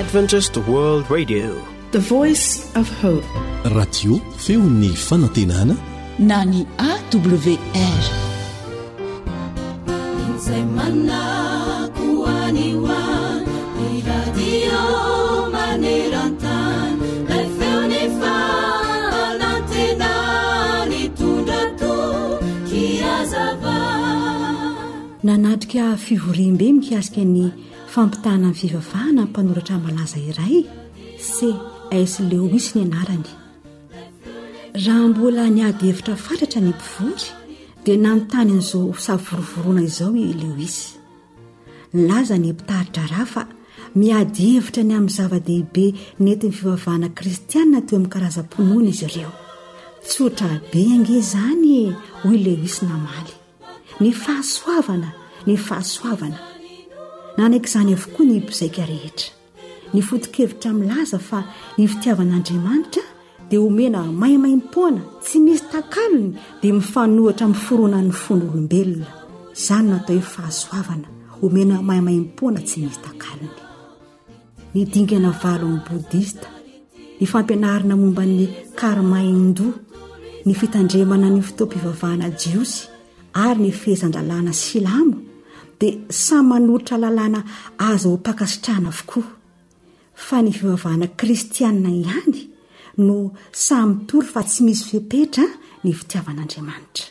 Adventist World Radio. The Voice of Hope. Radio feon'ny fanantenana na ny AWR. Izay manako any ho any, ny radio maneran-tany, ilay feon'ny fanantenana nitondra toky hazava. Nanatrika fivoriambe mikasika ny fampitahana ny fivavahana ny mpanoratra malaza iray, C.S. Lewis ny anarany. Raha mbola niady hevitra fatratra ny mpivory dia nanontany an'izao savorovoroana izao i Lewis. Nilaza ny mpitari-draharaha fa miady hevitra ny amin'ny zava-dehibe nentin'ny fivavahana kristiana teo amin'ny karazam-pinoana izy ireo. Tsotra be ange izany e, hoy Lewis namaly. Ny fahasoavana, ny fahasoavana. Nanaiky izany avokoa ny mpizaika rehetra. Ny foto-kevitra milaza fa ny fitiavan'Andriamanitra dia omena maimaimpoana, tsy misy takalony, dia mifanohitra amin'ny fironan'ny fon'olombelona. Izany no atao hoe fahasoavana, omena maimaimpoana tsy misy takalony. Ny dingana valon'ny Bodista, ny fampianarana momba ny karma hindoa, ny fitandremana ny fotoam-pivavahana jiosy ary ny fehezan-dalàna silamo dia samy manolotra lalàna azo ampakasitrahana avokoa. Fa ny fivavahana kristianina ihany no samy mitory fa tsy misy fepetra ny fitiavan'Andriamanitra.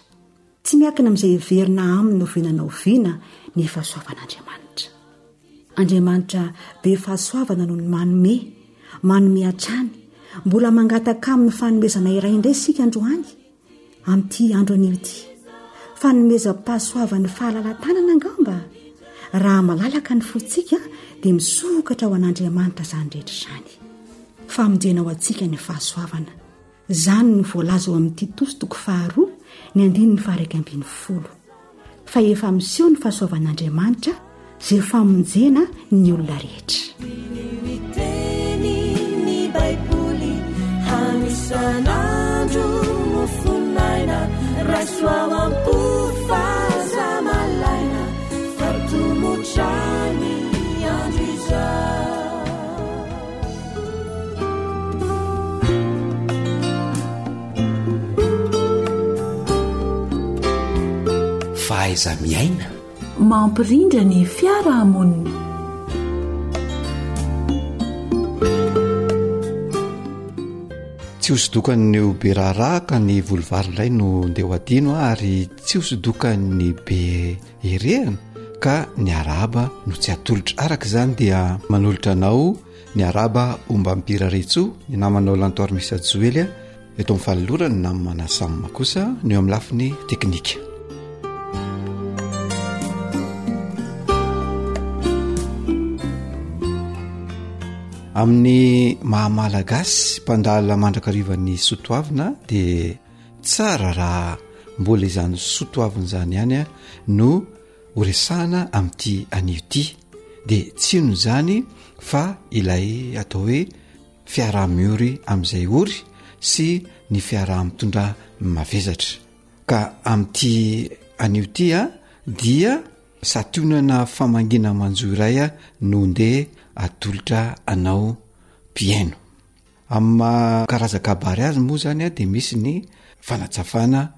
Tsy miankina amin'izay heverina aminy oviana na oviana ny fahasoavan'Andriamanitra. Andriamanitra be fahasoavana no manome, manome hatrany. Mbola mangataka aminy fanomezana iray indray isika androany, amin'ity andro anio ity. Fanomezam-pahasoavan'ny fahalalatanana angamba? Raha malalaka ny fontsika dia misokatra ho an'Andriamanitra izany rehetra izany. Famonjena ho antsika ny fahasoavana. Izany no voalaza ao amin'ny Titosy toko faharoa, ny andininy faha-11. Fa efa miseho ny fahasoavan'Andriamanitra izay famonjena ny olona rehetra. Ny tenin'ny Baiboly hany isan'andro mofon'aina, raiso ao am-po fa aza malaina, fa tomotra ny andro izao. Fahaiza-miaina. Mampirindra ny fiarahamonina. Tsy hosodokan'ny ho be raharaha ka ny voly vary indray no ndeha ho adino ary tsy hosodokan'ny be herehana ka ny arahaba no tsy atolotra. Araka izany dia manolotra anao Ny araba ombam-pirariantsoa, ny namanao Lantor Misa Joely eto amin'ny fanolorana, ny namana Sam kosa ny eo amin'ny lafiny teknika. Amin'ny maha Malagasy mpandala mandrakariva ny sotoavina dia tsara raha mbola izany sotoavina izany ihany no ho resahana amin'ity anio ity dia tsy inona izany fa ilay atao hoe fiaraha-miory amin'izay ory sy ny fiaraha-mitondra mavezatra ka amin'ity anio ity a dia sationana famangiana manjo iray a no ndeha atolotra anao mpihaino Amin'ny maha karazan-kabary azy moa izany dia misy ny fanatsafana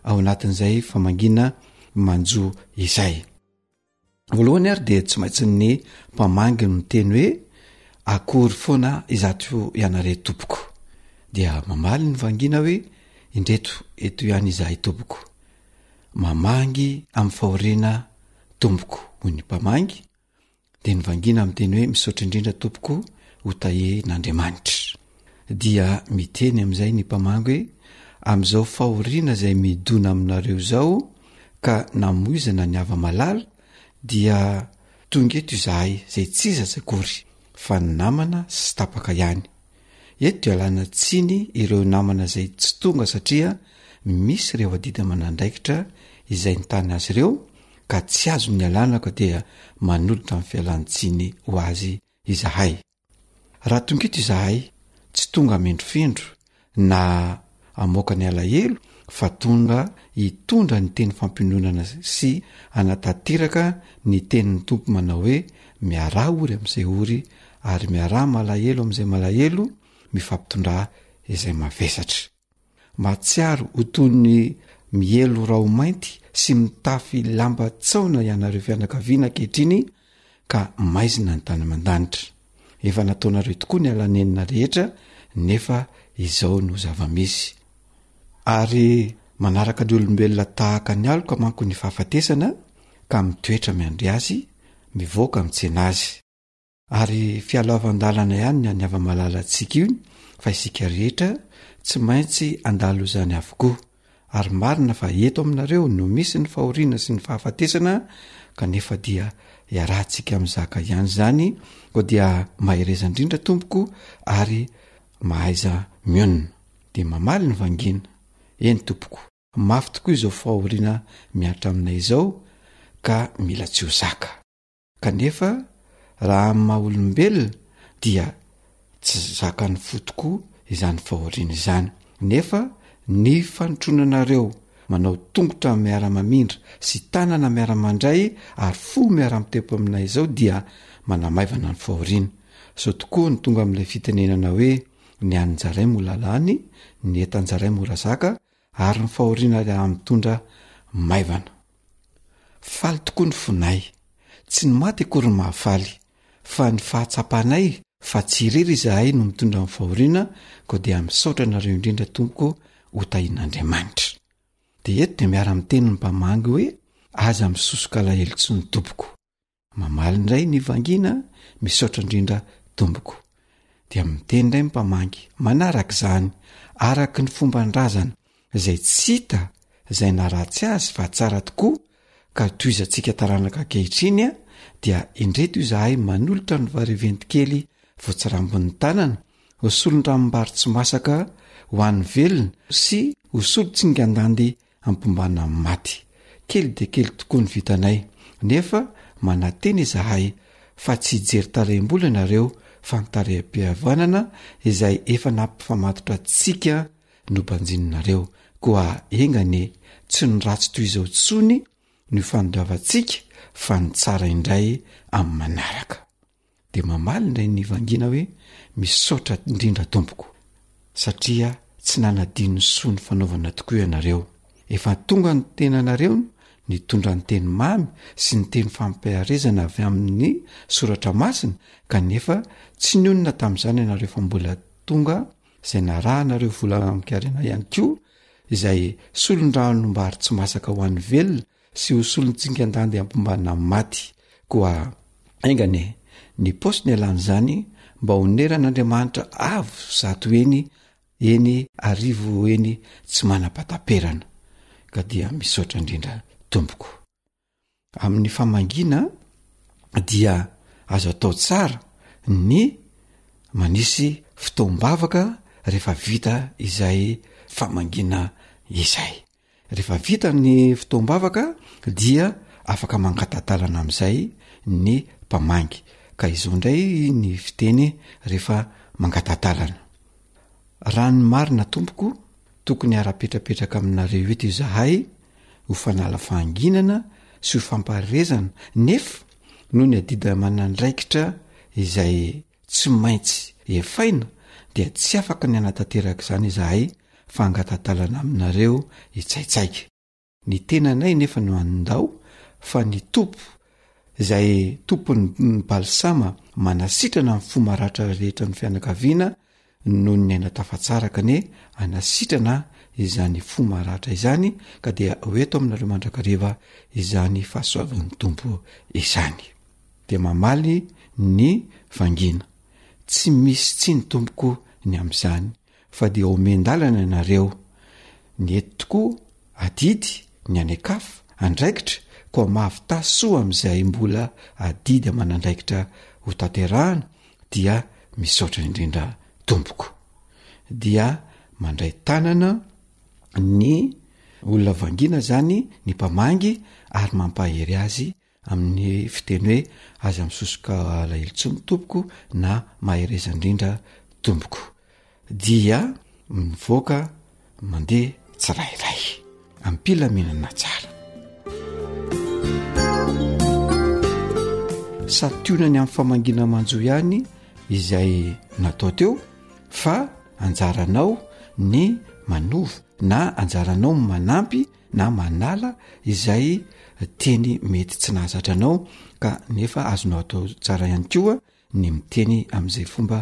ao anatin'izay famangiana manjo izay. Voalohany ary dia tsy maintsy ny mpamangy no miteny hoe akory foana izato ianareo tompoko. Dia mamaly ny vangiana hoe indreto eto ihany izahay tompoko. Mamangy amin'ny fahoriana tompoko hoy ny mpamangy. Dia ny vangiana miteny hoe misaotra indrindra tompoko ho tahian'Andriamanitra. Dia miteny amin'izay ny mpamangy hoe amin'izao fahoriana izay midona aminareo izao ka namoizana ny hava-malala dia tonga eto izahay izay tsy iza tsy akory fa ny namana sy tapaka ihany. Eto dia alana tsiny ireo namana izay tsy tonga satria misy ireo adidy aman'andraikitra izay nitana azy ireo ka tsy azony nialana ka dia manolotra ny fialan-tsiny ho azy izahay. Raha tonga eto izahay, tsy tonga hamendrofendro na hamoaka ny alahelo fa tonga hitondra ny teny fampiononana sy hanatanteraka ny tenin'ny Tompo manao hoe miaraha ory amin'izay ory. ary miaraha malahelo amin'izay malahelo, mifampitondrà izay mavesatra. Mahatsiaro ho toy ny mielo raho-mainty sy mitafy lamba tsaona ianareo fianakaviana ankehitriny ka maizina ny tany aman-danitra. Efa nataonareo tokoa ny ala-nenina rehetra nefa izao no zava-misy. Ary manaraka ny olombelona tahaka ny aloka manko ny fahafatesana ka mitoetra miandry azy, mivoaka mitsena azy. Ary fialohavan-dalana ihany ny an'ny hava-malalantsika io fa isika rehetra tsy maintsy handalo izany avokoa. Ary marina fa eto aminareo no misy ny fahoriana sy ny fahafatesana kanefa dia iarahantsika mizaka ihany izany koa dia mahereza indrindra tompoko ary mahaiza mionona. Dia mamaly ny vangiana, eny tompoko, mafy tokoa izao fahoriana mihatra aminay izao ka mila tsy ho zaka. Kanefa raha amin'ny maha olombelona dia tsy zakan'ny fo tokoa izany fahoriana izany. Nefa ny fanotronanareo manao tongotra miara-mamindra sy tanana miara-mandray ary fo miara-mitepo aminay izao dia manamaivana ny fahoriana. Izao tokoa no tonga amin'ilay fitenenana hoe ny an'Jaray mola lany, ny entan-jaray mora zaka ary ny fahoriana raha mitondra maivana. Faly tokoa ny fonay. Tsy ny maty akory no mahafaly, fa ny fahatsapanay fa tsy irery izahay no mitondra ny fahoriana, koa dia misaotra anareo indrindra tompoko ho tahian'Andriamanitra. Dia eto dia miara-miteny ny mpamangy hoe aza misosoka alahelo intsony tompoko. Mamaly indray ny vangiana, misaotra indrindra tompoko. Dia miteny indray ny mpamangy, manaraka izany, araka ny fomban-drazana, izay tsy hita izay naharatsy azy fa tsara tokoa, ka tohizantsika taranaka ankehitriny, dia indreto izahay manolotra ny variventy kely voatsirambin'ny tanana, ho solon-dranombary tsy masaka ho an'ny velona sy ho solon-tsingandandy ampimbana amin'ny maty. Kely dia kely tokoa ny vitanay, nefa manantena izahay fa tsy hijery tarehim-bola ianareo fa ny tarehim-pihavanana izay efa nampifamatotra antsika no banjininareo. Koa enga anie tsy ny ratsy toy izao intsony no ifanondravantsika fa ny tsara indray amin'ny manaraka. De mamaly indray ny vangiana hoe misaotra indrindra tompoko satria tsy nanadino ny soa nifanaovana tokoa ianareo. Efa tonga ny tenanareo nitondra ny teny mamy sy ny teny fampiharezana avy amin'ny soratra masina kanefa tsy nionona tamin'izany ianareo fa mbola tonga izay narahanareo vola amin-karena ihany koa izay solon-dranombary tsy masaka ho an'ny velona sy ho solon-tsingan-dandy ampimbana amin'ny maty. Koa enga anie ny paosy nialan'izany mba honeran'Andriamanitra avo zato heny, eny arivo heny tsy manam-pahataperana. Ka dia misaotra indrindra tompoko. Amin'ny famangiana dia azo atao tsara ny manisy fotoam-bavaka rehefa vita izay famangiana izay. Rehefa vita ny fotoam-bavaka dia afaka mangata-dalana amin'izay ny mpamangy. Ka izao indray ny fiteny rehefa mangata-dalana. Raha ny marina tompoko, tokony hiara-petrapetraka aminareo eto izahay ho fanala fahanginana sy ho fampaherezana nefa noho ny adidy aman'andraikitra izay tsy maintsy efaina dia tsy afaka ny hanatanteraka izany izahay fa hangata-dalana aminareo hitsaitsaika. Ny tenanay nefa no handao fa ny Tompo izay tompon'ny balsama manasitrana ny fo maratra rehetra ny fianakaviana noho ny aina tafatsaraka anie hanasitrana izany fo maratra izany ka dia ho eto aminareo mandrakariva izany fahasoavan'ny Tompo izany. Dia mamaly ny vangiana. Tsy misy tsiny tompoko ny amin'izany fa dia omen-dalana ianareo. Ny eto tokoa adidy, ny any an-kafa andraikitra, koa mahavità soa amin'izay mbola adidy aman'andraikitra ho tanterahana dia misaotra indrindra tompoko. Dia mandray tanana ny olona vangiana zany ny mpamangy ary mampahery azy amin'ny fiteny hoe aza misosoka alahelo intsony tompoko na mahereza indrindra tompoko dia mivoaka mandeha tsirairay ampilaminana tsara. Santionany amin'ny famangiana manjo ihany. izay natao teo fa anjaranao ny manova na anjaranao ny manampy na manala izay teny mety tsy nahazatra anao ka nefa azonao atao tsara ihany koa ny miteny amin'izay fomba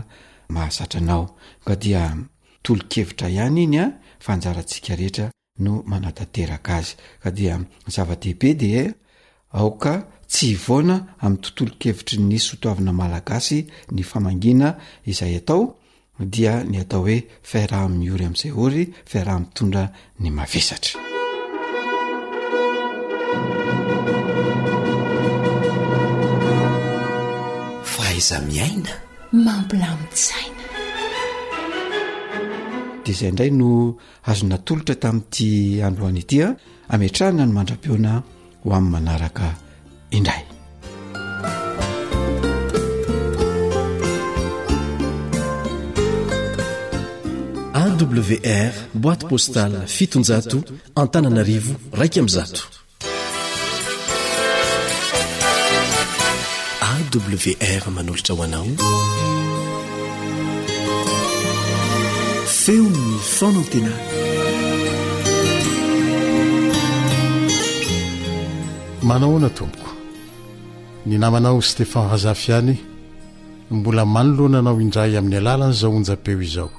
mahazatra anao ka dia tolo-kevitra ihany iny a fa anjarantsika rehetra no manatanteraka azy ka dia ny zava-dehibe dia aoka tsy hivaona amin'ny tontolon-kevitry ny sotoavina malagasy ny famangiana izay atao dia ny atao hoe fiaraha-miory amin'izay ory, fiaraha-mitondra ny mavesatra. Fahaiza-miaina. Mampilamin-tsaina. Dia izay indray no azo natolotra tamin'ity androany ity a, ametrahana ny mandra-pihaona ho amin'ny manaraka indray. AWR boîte postale 700 Antananarivo 11. AWR manolotra ho anao Feon'ny fanantenana. Manahoana tompoko? Ny namanao Stephan Razafy ihany no mbola manoloana anao indray amin'ny alalan'izao onjam-peo izao,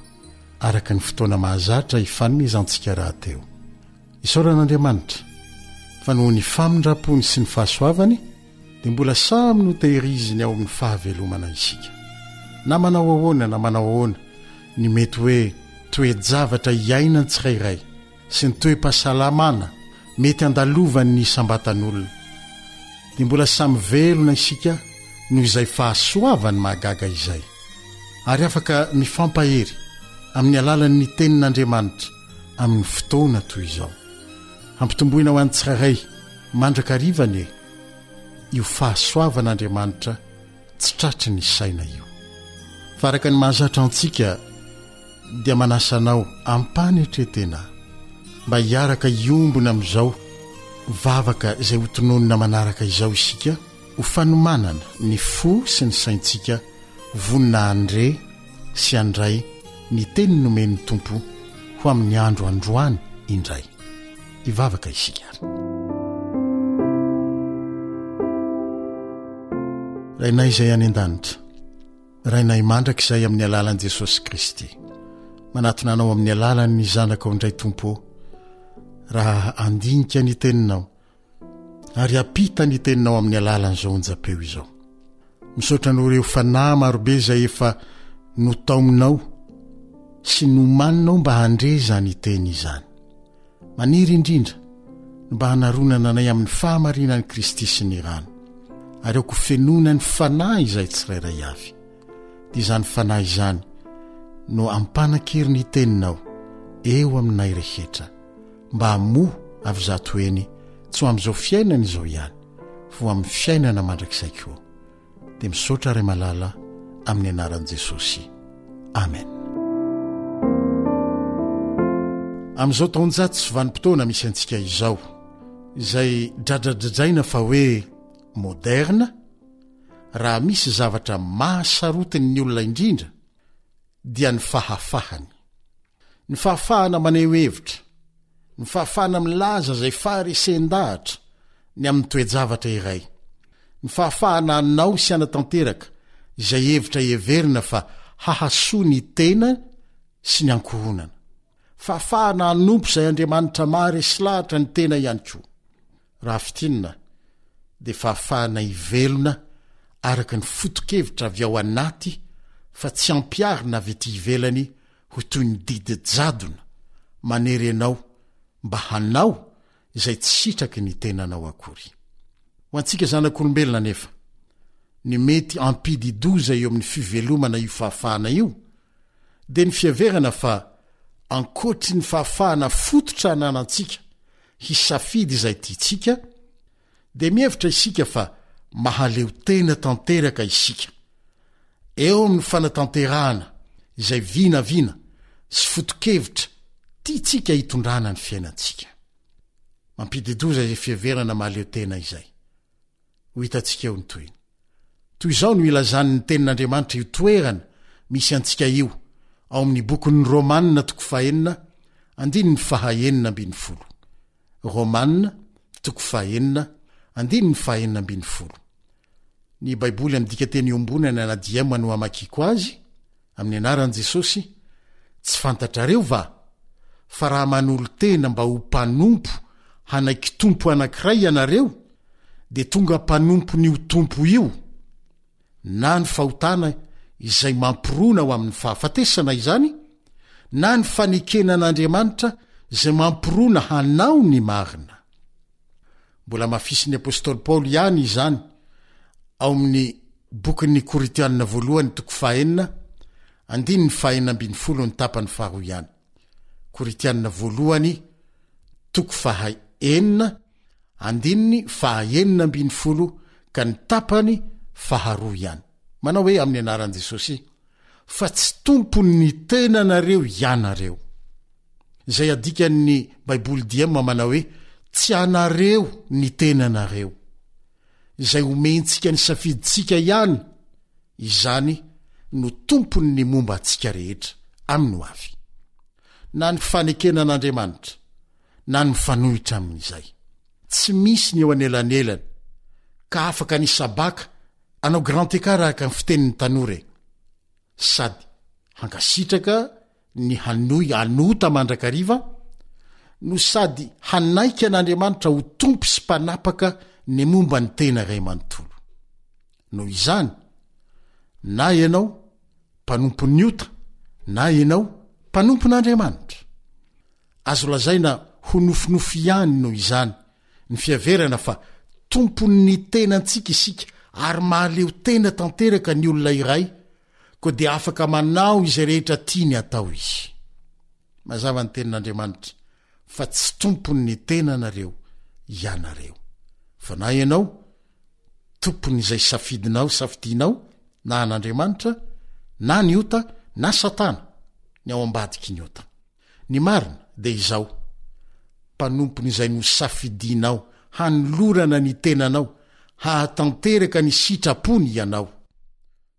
araka ny fotoana mahazatra ifanomezantsika rahateo. Isaorana Andriamanitra fa noho ny famindram-pony sy ny fahasoavany dia mbola samy notehiriziny ao amin'ny fahavelomana isika. Na manao ahoana na manao ahoana ny mety hoe toe-javatra iainan'ny tsirairay sy ny toe-pahasalamana mety andalovan'ny isam-batan'olona dia mbola samy velona isika noho izay fahasoavany mahagaga izay ary afaka mifampahery amin'ny alalan'ny tenin'Andriamanitra amin'ny fotoana toy izao. Hampitomboina ho an'ny tsirairay mandrakariva anie io fahasoavan'Andriamanitra tsy tratry ny saina io. Fa araka ny mahazatra antsika dia manasa anao am-panetren-tena mba hiaraka hiombona amin'izao vavaka izay hotononina manaraka izao isika ho fanomanana ny fo sy ny saintsika vonona handre sy handray ny teny nomen'ny Tompo ho amin'ny andro androany indray. Hivavaka isika ary. Rainay izay any an-danitra, Rainay mandrakizay amin'ny alalan'i Jesosy Kristy. Manatona anao amin'ny alalan'ny Zanakao indray Tompo ô, raha handinika ny teninao, ary hampita ny teninao amin'ny alalan'izao onjam-peo izao. Misaotra anao ireo fanahy marobe izay efa notaominao sy nomaninao mba handre izany teny izany. Maniry indrindra ny mba hanaronana anay amin'ny fahamarinan'i Kristy sy ny rano, ary aoka ho fenoina ny fanahy izay tsirairay avy. Dia izany fanahy izany no ampanan-kery ny teninao eo aminay rehetra. mba hamoa avy izato eny tsy ho amin'izao fiainana izao ihany fa ho amin'ny fiainana mandrakizay koa. Dia misaotra Ray malala amin'ny anaran'i Jesosy. Amen. Amin'izao taonjato sy vanim-potoana misy antsika izao, izay dradradradraina fa hoe moderne, raha misy zavatra mahasarotiny ny olona indrindra dia ny fahafahany. Ny fahafahana maneho hevitra, ny fahafahana milaza izay faharesen-dahatra ny amin'ny toe-javatra iray, ny fahafahana hanao sy hanatanteraka izay hevitra heverina fa hahasoa ny tena sy ny ankohonana. Fahafahana hanompo izay Andriamanitra maharesy lahatra ny tena ihany koa. Raha fintinina dia fahafahana hivelona araka ny foto-kevitra avy ao anaty fa tsy ampiharina avy ety ivelany ho toy ny didy jadona manery anao mba hanao izay tsy sitraky ny tenanao akory. Ho antsika zanak'olombelona anefa, ny mety hampidi-doza eo amin'ny fivelomana io fahafahana io dia ny fiheverana fa ankoatry ny fahafahana fototra ananantsika hisafidy izay tiantsika, dia mihevitra isika fa mahaleo tena tanteraka isika eo amin'ny fanatanterahana izay vinavina sy foto-kevitra tiantsika hitondrana ny fiainantsika. Mampidi-doza izay fiheverana mahaleo tena izay. Ho hitantsika eo ny tohiny. Toy izao no ilazan'ny Tenin'Andriamanitra io toerana misy antsika io ao amin'ny bokin'ny Romana toko fahenina andininy faha-16. Romana toko fahenina andininy faha-16. Ny Baiboly amin'ny dikanteny iombonana na diem no amakiako azy, amin'ny anaran'i Jesosy, Tsy fantatrareo va fa raha manolo-tena mba ho mpanompo hanaiky tompo anankiray ianareo, dia tonga mpanompon'io tompo io? Na ny fahotana izay mampirona ho amin'ny fahafatesana izany, na ny fanekena an'Andriamanitra izay mampirona hanao ny marina. Mbola hamafisin'ny apostoly Paoly ihany izany ao amin'ny bokin'ny Korintianina voalohany toko fahenina andininy fahenina ambinifolo ny tapany faharoa ihany. Korintianina voalohany toko fahaenina andininy fahaenina ambinifolo ka ny tapany faharoa ihany. Manao hoe amin'ny anaran'i Jesosy fa tsy tompon'ny tenanareo ianareo. Izay adikan'ny Baiboly diem manao hoe tsy anareo ny tenanareo. Izay omentsika ny safidintsika ihany izany no tompon'ny momba antsika rehetra amin'ny ho avy. Na ny fanekena an'Andriamanitra na ny mifanohitra amin'izay. Tsy misy ny eo anelanelany ka afaka ny sabaka Anao grand écart araka ny fitenin'ny tanora e! Sady hankasitraka ny hanohy hanota mandrakariva no sady hanaiky an'Andriamanitra ho Tompo sy Mpanapaka ny momba ny tena iray manontolo. Noho izany, na ianao mpanompon'ny ota na ianao mpanompon'Andriamanitra. Azo lazaina ho nofinofy ihany noho izany ny fiheverana fa tompon'ny tenantsika isika ary mahaleo tena tanteraka ny olona iray koa dia afaka manao izay rehetra tiany atao izy. Mazava ny tenin'Andriamanitra fa tsy tompon'ny tenanareo ianareo. Fa na ianao tompon'izay safidinao safidinao na an'Andriamanitra na ny ota na Satana ny ao ambadiky ny ota. Ny marina dia izao, mpanompon'izay nosafidianao hanolorana ny tenanao hahatanteraka ny sitrapony ianao.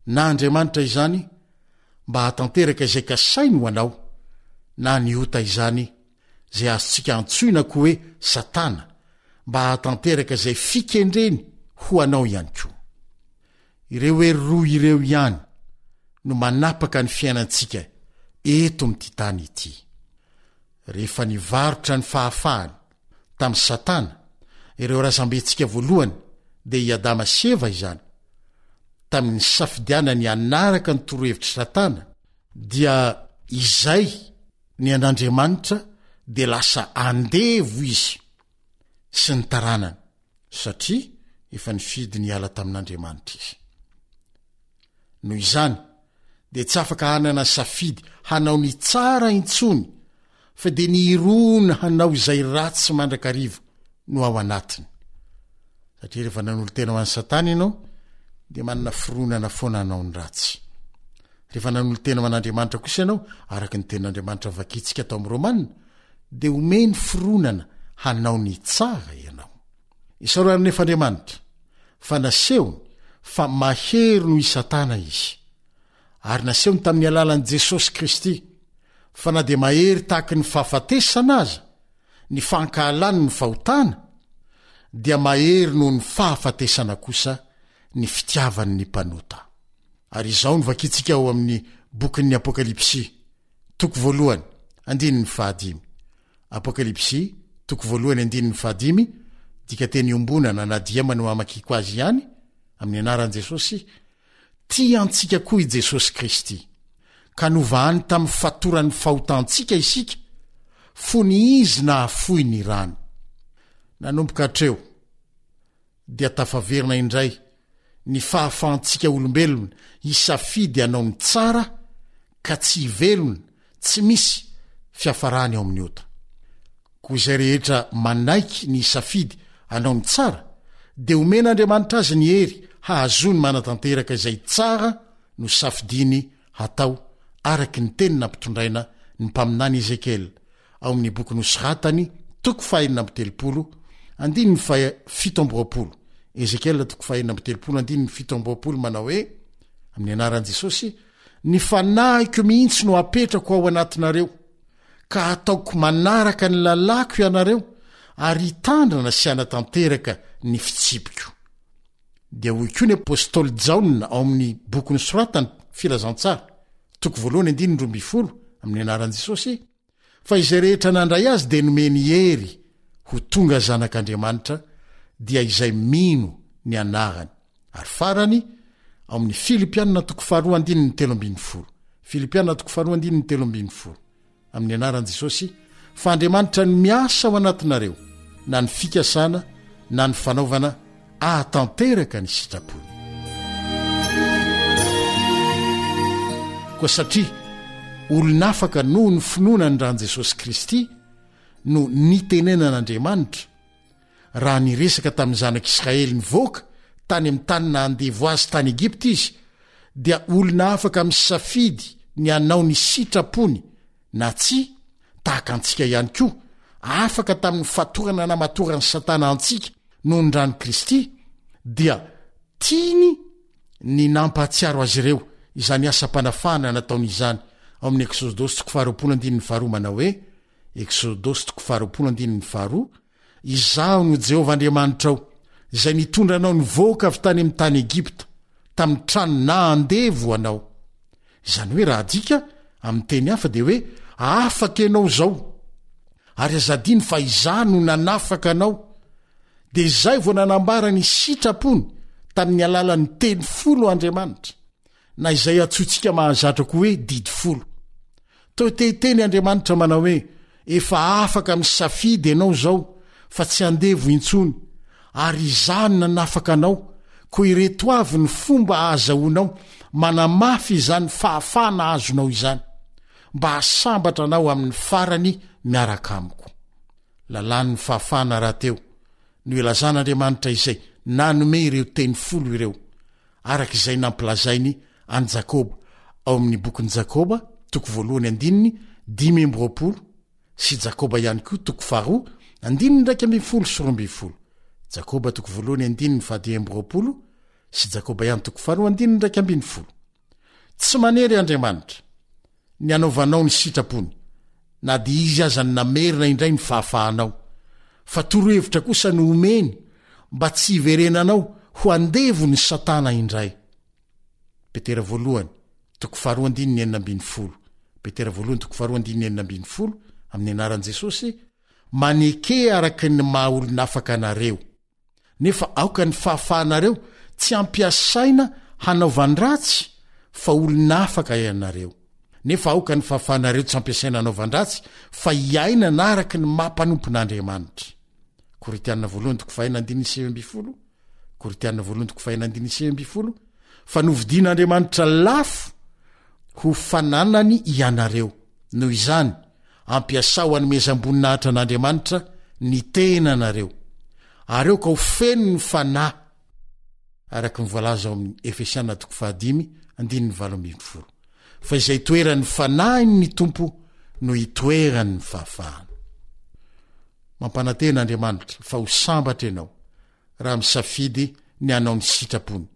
Na Andriamanitra izany mba hahatanteraka izay kasainy ho anao, na ny ota izany, izay azontsika antsoina koa hoe Satana, mba hahatanteraka izay fikendreny ho anao ihany koa. Ireo hery roa ireo ihany no manapaka ny fiainantsika eto amin'ity tany ity. Rehefa nivarotra ny fahafahany tamin'i Satana ireo razambentsika voalohany, dia i Adama sy Eva izany, tamin'ny nisafidianany hanaraka ny torohevitr'i Satana, dia izay ny an'Andriamanitra dia lasa andevo izy sy ny taranany. satria efa nifidy ny hiala tamin'Andriamanitra izy. Noho izany, dia tsy afaka hanana safidy hanao ny tsara intsony fa dia ny hirona hanao izay ratsy mandrakariva no ao anatiny. Satria rehefa nanolo-tena ho an'i Satana ianao, dia manana fironana foana hanao ny ratsy. Rehefa nanolo-tena ho an'Andriamanitra kosa ianao, araka ny tenin'Andriamanitra vakintsika tao amin'ny Romana, dia omeny fironana hanao ny tsara ianao. Isaorana anefa Andriamanitra fa nasehony fa mahery noho i Satana izy. Ary nasehony tamin'ny alalan'i Jesosy Kristy fa na dia mahery tahaky ny fahafatesana aza ny fankahalany ny fahotana, dia mahery noho ny fahafatesana kosa ny fitiavany ny mpanota. Ary izao no vakintsika ao amin'ny bokin'ny Apokalypsy, Toko voalohany, andininy fahadimy. Apokalypsy, toko voalohany, andininy fahadimy, dikanteny iombonana na diema no amakiako azy ihany, amin'ny anaran'i Jesosy, Tia antsika koa i Jesosy Kristy, ka novahany tamin'ny fatoran'ny fahotantsika isika, fony Izy nahafoy ny rany. Nanomboka hatreo, dia tafaverina indray ny fahafahantsika olombelona hisafidy hanao ny tsara ka tsy hivelona tsy misy fiafarany ao amin'ny ota. Koa izay rehetra manaiky ny hisafidy hanao ny tsara dia omen'Andriamanitra azy ny hery hahazoany manatanteraka izay tsara no safidiany hatao araky ny teny nampitondraina ny mpaminany Ezekiela ao amin'ny boky nosoratany, toko fahenina amby telopolo, andininy faha 27. Ezekiela toko fahenina amby 30 andininy 27 manao hoe, amin'ny anaran'i Jesosy, Ny fanahiko mihitsy no apetrako ao anatinareo, ka hataoko manaraka ny lalàko ianareo ary hitandrina sy hanatanteraka ny fitsipiko. Dia hoy koa ny apostoly Jaona ao amin'ny boky nosoratany, Filazantsara, toko voalohany andininy 12, amin'ny anaran'i Jesosy, Fa izay rehetra nandray azy dia nomeny hery ho tonga zanak'Andriamanitra, dia izay mino ny anarany. Ary farany, ao amin'ny Filipiana toko faharoa andininy 13. Filipiana toko faharoa andininy 13. Amin'ny anaran'i Jesosy, fa Andriamanitra no miasa ao anatinareo, na ny fikasana na ny fanaovana ahatanteraka ny sitrapony. Koa satria olon'afaka noho ny finoana ny ran'i Jesosy Kristy no nitenenan'Andriamanitra, raha niresaka tamin'ny zanak'Israely nivoaka tany amin'ny tany naha-andevo azy tany Egypta izy, dia olona afaka misafidy ny hanao ny sitrapony na tsia, tahaka antsika ihany koa, afaka tamin'ny fatorana namatoran'i Satana antsika noho ny ran'i Kristy, dia tiany ny nampahatsiaro azy ireo izany asam-panafahana nataony izany, ao amin'ny Eksodosy toko faharoapolo andininy faharoa manao hoe, Eksodosy toko faharoapolo andininy faharoa, Izaho no Jehovah Andriamanitrao, izay nitondra anao nivoaka avy tany amin'ny tany Egypta, tamin'ny trano naha andevo anao. Izany hoe raha adika amin'ny teny hafa dia hoe afaka ianao izao, ary aza adino fa izaho no nanafaka anao. Dia izay vao nanambara ny sitrapony tamin'ny alalan'ny teny folo Andriamanitra. na izay antsointsika mahazatra koa hoe didy folo. Toa te hiteny Andriamanitra manao hoe, Efa afaka misafidy ianao izao fa tsy andevo intsony, ary Izaho no nanafaka anao, koa ireto avy ny fomba ahazahoanao manamafy izany fahafahana azonao izany, mba hahasambatra anao amin'ny farany miaraka amiko. Lalàn'ny fahafahana rahateo no ilazan'Andriamanitra izay nanome ireo teny folo ireo, araka izay nampilazainy an'i Jakoba ao amin'ny bokin'i Jakoba toko voalohany andininy 25 sy Jakoba ihany koa toko faharoa andininy 11 sy 12. Jakoba toko voalohany andininy faha-25 sy Jakoba ihany toko faharoa andininy 11. Tsy manery Andriamanitra ny hanaovanao ny sitrapony, na dia Izy aza no namerina indray ny fahafahanao, fa torohevitra kosa no omeny mba tsy hiverenanao ho andevon'i Satana indray. Petera voalohany, toko faharoa andininy 16. Petera voalohany, toko faharoa andininy 16, amin'ny anaran'i Jesosy, maneke araka ny maha olon'afaka anareo. Nefa aoka ny fahafahanareo tsy hampiasaina hanaovan-dratsy fa olona afaka ianareo. Nefa aoka ny fahafahanareo tsy hampiasaina hanaovan-dratsy fa hiainana araka ny maha mpanompon'Andriamanitra. Korintiana voalohany toko fahenina andininy 19 Korintiana voalohany toko fahenina andininy 19 Fa novidian'Andriamanitra lafo ho fananany ianareo. Noho izany, Ampiasao hanomezam-boninahitra an'Andriamanitra ny tenanareo, ary aoka ho feno ny Fanahy, araka ny voalaza ao amin'ny Efesiana toko fahadimy andininy 18, fa izay itoeran'ny Fanahin' ny Tompo no itoeran'ny fahafahana. Mampanantena Andriamanitra fa ho sambatra ianao raha misafidy ny hanao ny sitrapony,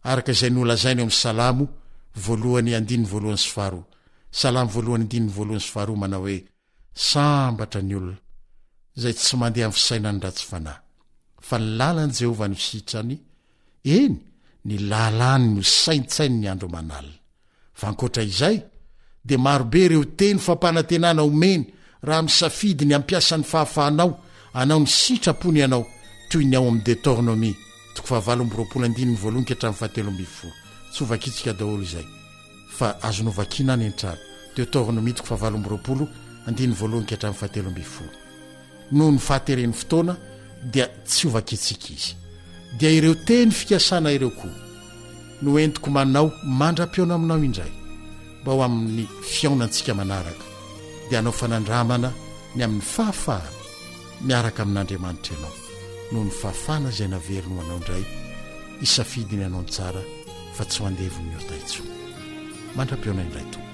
araka izay nolazainy ao amin'ny Salamo voalohany andininy voalohany sy faharoa. Salamo voalohany andininy voalohany sy faharoa manao hoe, Sambatra ny olona izay tsy mandeha amin'ny fisainan'ny ratsy fanahy, fa ny lalan'i Jehovah no sitrany, eny, ny lalàny no saintsaininy andro aman'alina. Fa ankoatra izay, dia marobe ireo teny fampanantenana omeny raha misafidy ny hampiasa ny fahafahanao hanao ny sitrapony ianao, toy ny ao amin'ny Detornomia, toko fahavalo amby 20 andininy voalohany ka hatramin'ny fahatelo ambin'ny folo. Tsy hovakintsika daholo izay, fa azonao vakiana any an-trano. Deotornomia toko fahavalo amby 20 andininy voalohany ka hatramin'ny fahatelo ambin'ny folo. Noho ny fahateren'ny fotoana dia tsy ho vakintsika izy. Dia ireo teny fikasana ireo koa no entiko manao mandra-pihaona aminao indray mba ho amin'ny fihaonantsika manaraka dia hanao fanandramana ny amin'ny fahafahana miaraka amin'Andriamanitra ianao noho ny fahafahana izay naveriny ho anao indray hisafidy ny hanao ny tsara fa tsy ho andevon'ny ota intsony. Mandra-pihaona indray tompoko.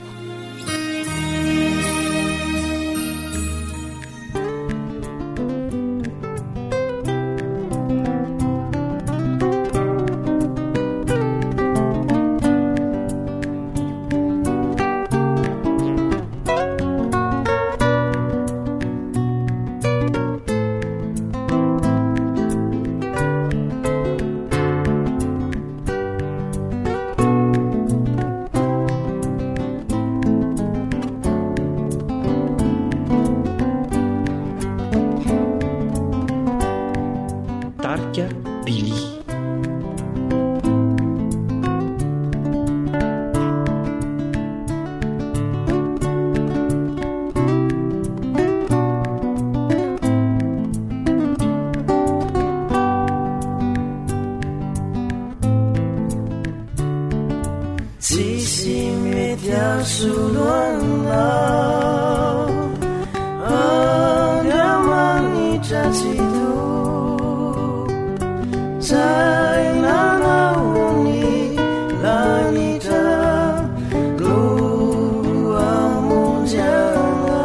Eric Billy. Tsisy mety asolo anao Andriamanitra Tsitoha Zay nanao ny lanitra no hamonjy anao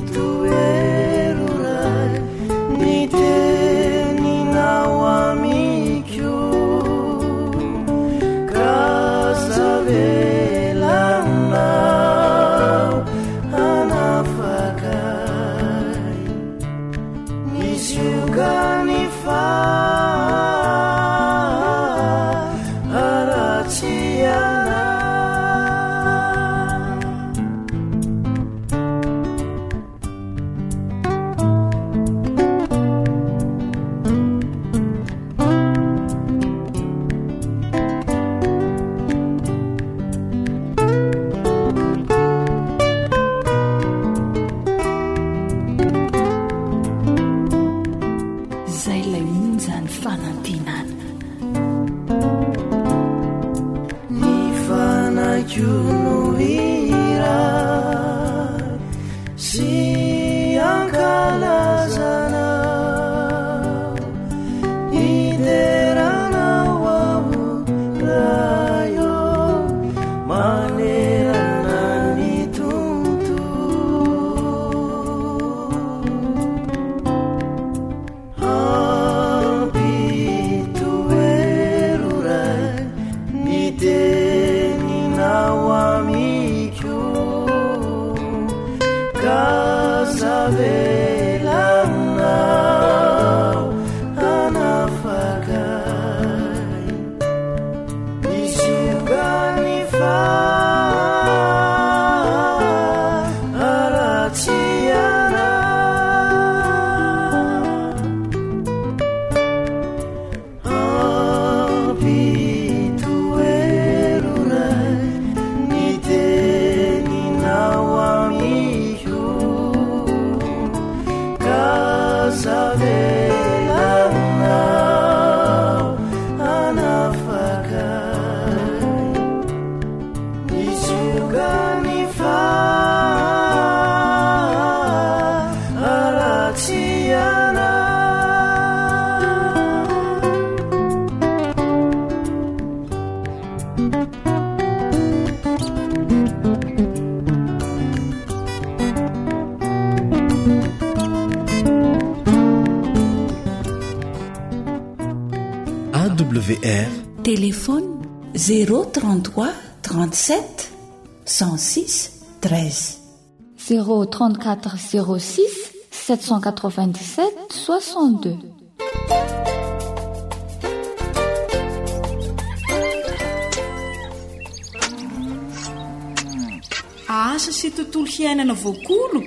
Ampitoero Ray ny teninao amiko ka zavelanao hanafaka ahy ny ziogan'ny faharatsiana. Izay ilay onjan'ny fanantenana. Ny fanahiko no hira sy ankalazana hideranao aho Ray ô manerana ny tontolo. Ampitoero Ray ny teninao amiko ka zavelanao hanafaka ahy ny ziogan'ny faharatsiana. Ampitoero Ray ny teninao amiko ka zavelanao hanafaka ahy ny ziogan'ny faharatsiana. AWR Téléphone 033 37 106 13. 034 06 797 62. Asa sy tontolo hiainana voakolo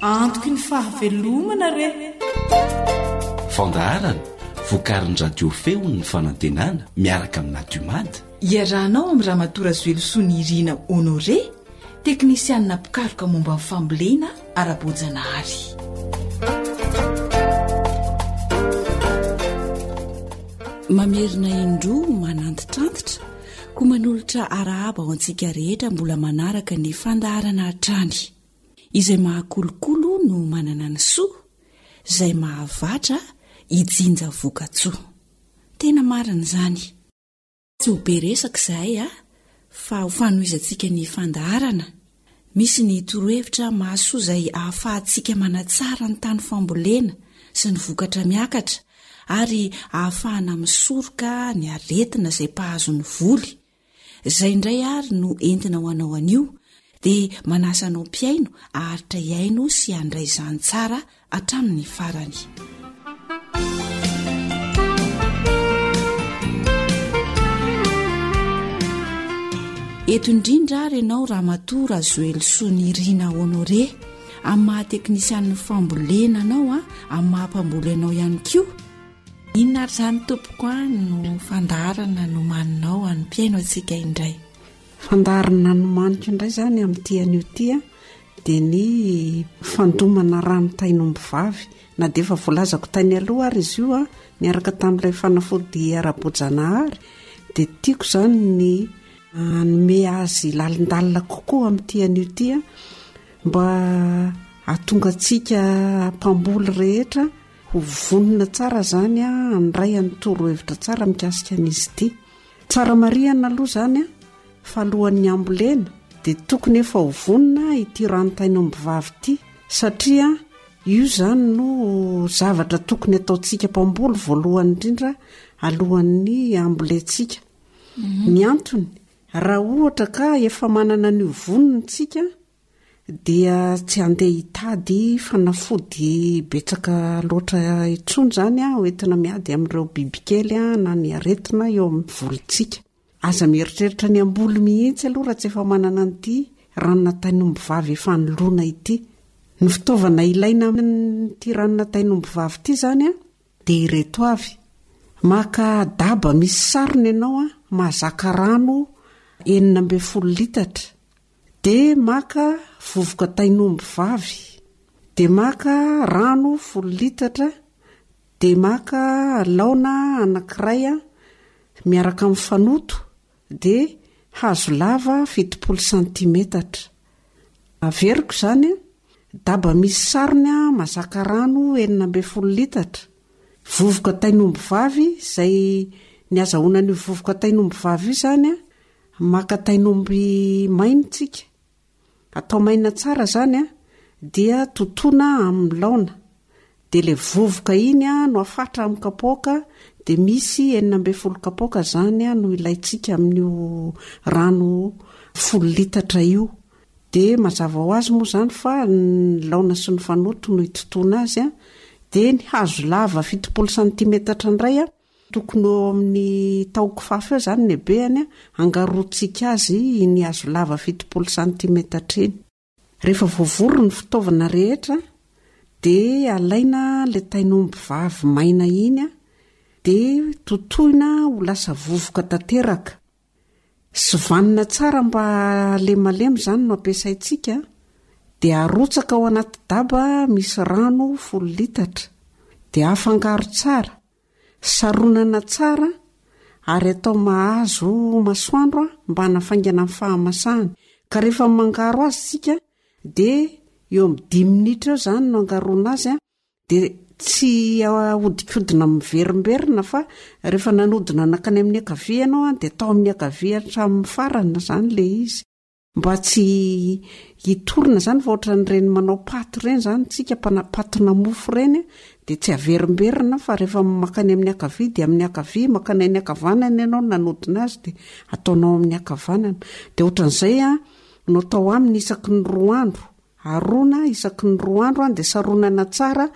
antoky ny fahavelomana re. Fandaharana vokarin'ny Radio Feon'ny Fanantenana miaraka amin'ny Nadiomad. Iarahanao amin'i Ramatoa Razoelosoa Nirina Honoré, teknisianina mpikaroka momba ny fambolena ara-boajanahary. Mamerina indroa manantitrantitra koa manolotra arahaba ho antsika rehetra mbola manaraka ny fandaharana hatrany. Izay mahakolokolo no manana ny soa, izay mahavatra hijinja vokatsoa. Tena marina izany. Tsy ho be resaka izahay a, fa ho fanohizantsika ny fandaharana. Misy ny torohevitra mahasoa izay ahafahantsika manatsara ny tany fambolena sy ny vokatra miakatra ary ahafahana misoroka ny aretina izay mpahazo ny voly. Izay indray ary no entina ho anao anio dia manasa anao mpihaino haharitra hihaino sy handray izany tsara hatramin'ny farany. Eto indrindra ary ianao Ramatoa Razoelisoa Nirina Honoré, amin'ny maha teknisianin'ny fambolena anao a, amin'ny maha mpamboly anao ihany koa. Inona ary izany tompoko a no fandaharana nomaninao ho an'ny mpihaino antsika indray? Fandaharana nomaniko indray izany amin'ity anio ity a, dia ny fandomana rano tain'omby vavy. Na dia efa voalazako tany aloha ary izy io a, niaraka tamin'ilay fanafody ara-boajanahary, dia tiako izany ny hanome azy lalindalina kokoa amin'ity anio ity a, mba hahatonga antsika mpamboly rehetra ho vonona tsara izany a, handray an'ny torohevitra tsara mikasika an'izy ity. Tsara marihana aloha izany a, fa alohan'ny hambolena dia tokony efa ho vonona ity ranon-tain'ombivavy ity satria io izany no zavatra tokony ataontsika mpamboly voalohany indrindra alohan'ny hambolentsika. Mhm. Ny antony, raha ohatra ka efa manana an'io vonona isika dia tsy handeha hitady fanafody betsaka loatra intsony izany aho entina miady amin'ireo bibikely na ny aretina eo amin'ny volintsika. Aza mieritreritra ny hamboly mihitsy aloha raha tsy efa manana an'ity ranona tain'ombivavy efa nolona ity. Ny fitaovana ilaina amin'ity ranona tain'ombivavy ity izany dia ireto avy. Maka daba misy sarony ianao mahazaka rano 16 litatra. Dia maka vovoka tain'omby vavy, dia maka rano folo litatra, dia maka laona anankiray miaraka amin'ny fanoto, dia hazo lava 70 santimetatra. Averiko izany, daba misy sarony mazaka rano 16 litatra, vovoka tain'omby vavy, izay ny azahoana an'io vovoka tain'omby vavy io izany, Maka tain'omby maina tsika. Atao maina tsara zany a, dia totoina amin'ny laona. Dia ilay vovoka iny a no afatra amin'ny kapoaka, dia misy 16 kapoaka zany no ilaintsika amin'io rano folo litatra io. Dia mazava ho azy moa zany fa ny laona sy ny fanoto no itotoana azy a. Dia ny hazo lava 70 santimetatra indray a, Tokony ho eo amin'ny taho-kifafa eo izany ny habehany, hangaroantsika azy iny hazo lava 70 santimetatra iny. Rehefa voavory ny fitaovana rehetra dia alaina ilay tain'omby vavy maina iny dia totoina ho lasa vovoka tanteraka. Sivanina tsara mba halemalemy izany no ampiasaintsika dia arotsaka ao anaty daba misy rano folo litatra dia afangaro tsara. Saronana tsara ary atao mahazo masoandro mba hanafaingana ny fahamasahany. Ka rehefa mangaro azy isika dia eo amin'ny dimy minitra eo izany no angaroana azy dia tsy ahodikodina miverimberina fa rehefa nanodina nankany amin'ny ankavia ianao dia atao amin'ny ankavia hatramin'ny farany izany ilay izy. Mba tsy hitorina izany fa ohatran'ireny manao paty ireny izany tsika mpana patina mofo ireny dia tsy averimberina fa rehefa makany amin'ny ankavia dia amin'ny ankavia, makany any ankavanana ianao no nanodina azy dia ataonao amin'ny ankavanana. Dia ohatran'izay an, no atao aminy isaky ny roa andro. Arona isaky ny roa andro an, dia saronana tsara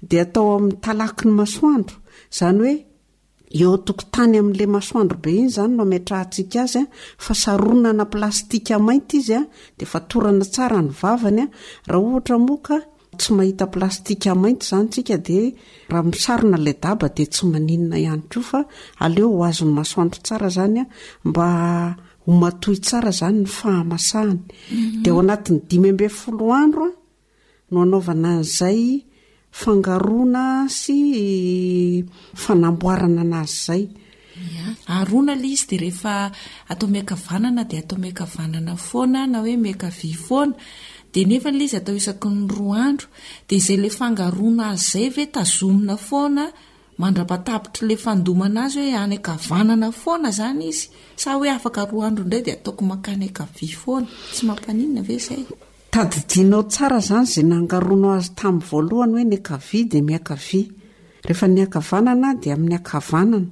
dia atao amin'ny talaky ny masoandro. Izany hoe Eo an-tokotany amin'ilay masoandro be iny izany no ametrahantsika azy fa saronana plastika mainty izy dia fatorana tsara ny vavany. Raha ohatra moa ka tsy mahita plastika mainty izany tsika dia raha misarona ilay daba dia tsy maninona ihany koa fa aleo ho azon'ny masoandro tsara izany mba ho matoy tsara izany ny fahamasahany. Dia ao anatin'ny 15 andro no anaovana an'izay fangaroana sy fanamboarana anazy izay. Ya, aroana ilay izy dia rehefa atao miankavanana dia atao miankavanana foana na hoe miankavia foana dia nefa ilay izy atao isaky ny roa andro dia izay ilay fangaroana azy izay ve tazomina foana mandra-patapitr'ilay fandomana azy hoe any ankavanana foana izany izy sa hoe afaka roa andro indray dia ataoko mankany ankavia foana, tsy mampaninona ve izay? Tadidinao tsara izany izay nangaroanao azy tamin'ny voalohany hoe ny ankavia dia miankavia. Rehefa ny ankavanana dia amin'ny ankavanana.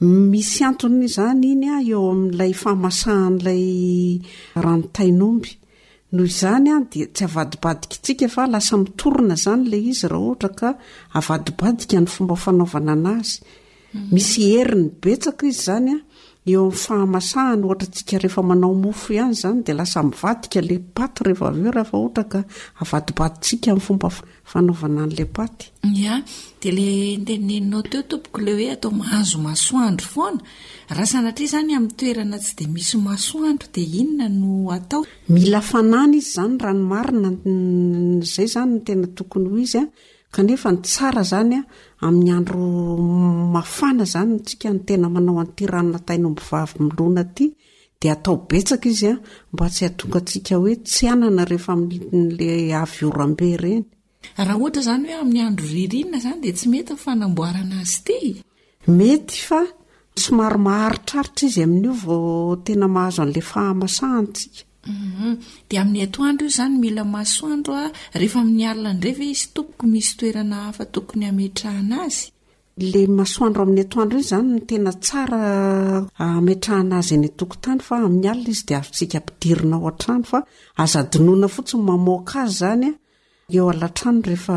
Misy antony izany iny eo amin'ilay fahamasahan'ilay ranon-tain'omby. Noho izany dia tsy avadibadikitsika fa lasa mitorina izany ilay izy raha ohatra ka avadibadika ny fomba fanaovana anazy. Misy heriny betsaka izy izany. eo amin'ny fahamasahany, ohatra antsika rehefa manao mofo ihany izany dia lasa mivadika ilay paty rehefa avy eo rehefa ohatra ka avadibadintsika amin'ny fomba fanaovana an'ilay paty. Ya, dia ilay noteneninao teo tompoko ilay hoe atao mahazo masoandro foana, raha sanatria izany amin'ny toerana tsy dia misy masoandro dia inona no atao? Mila hafanana izy izany raha ny marina, izay izany no tena tokony ho izy an, Kanefa ny tsara zany amin'ny andro mafana zany tsika no tena manao an'ity ranona tain'ombivavy milona ity dia atao betsaka izy a mba tsy hahatonga antsika hoe tsy hanana rehefa amin'le avy oram-be ireny. Raha ohatra izany hoe amin'ny andro ririnina izany dia tsy mety ny fanamboarana azy ity? Mety fa somary maharitraritra izy amin'io vao tena mahazo an'ilay fahamasahana tsika. Mhm. Dia amin'ny atoandro io izany mila masoandro a, rehefa amin'ny alina indray ve izy tompoko misy toerana hafa tokony hametrahana azy? Ilay masoandro amin'ny atoandro iny izany no tena tsara hametrahana azy eny an-tokotany fa amin'ny alina izy dia azontsika ampidirina ao an-trano fa aza adinoina fotsiny mamoaka azy izany a. Eo alatrano rehefa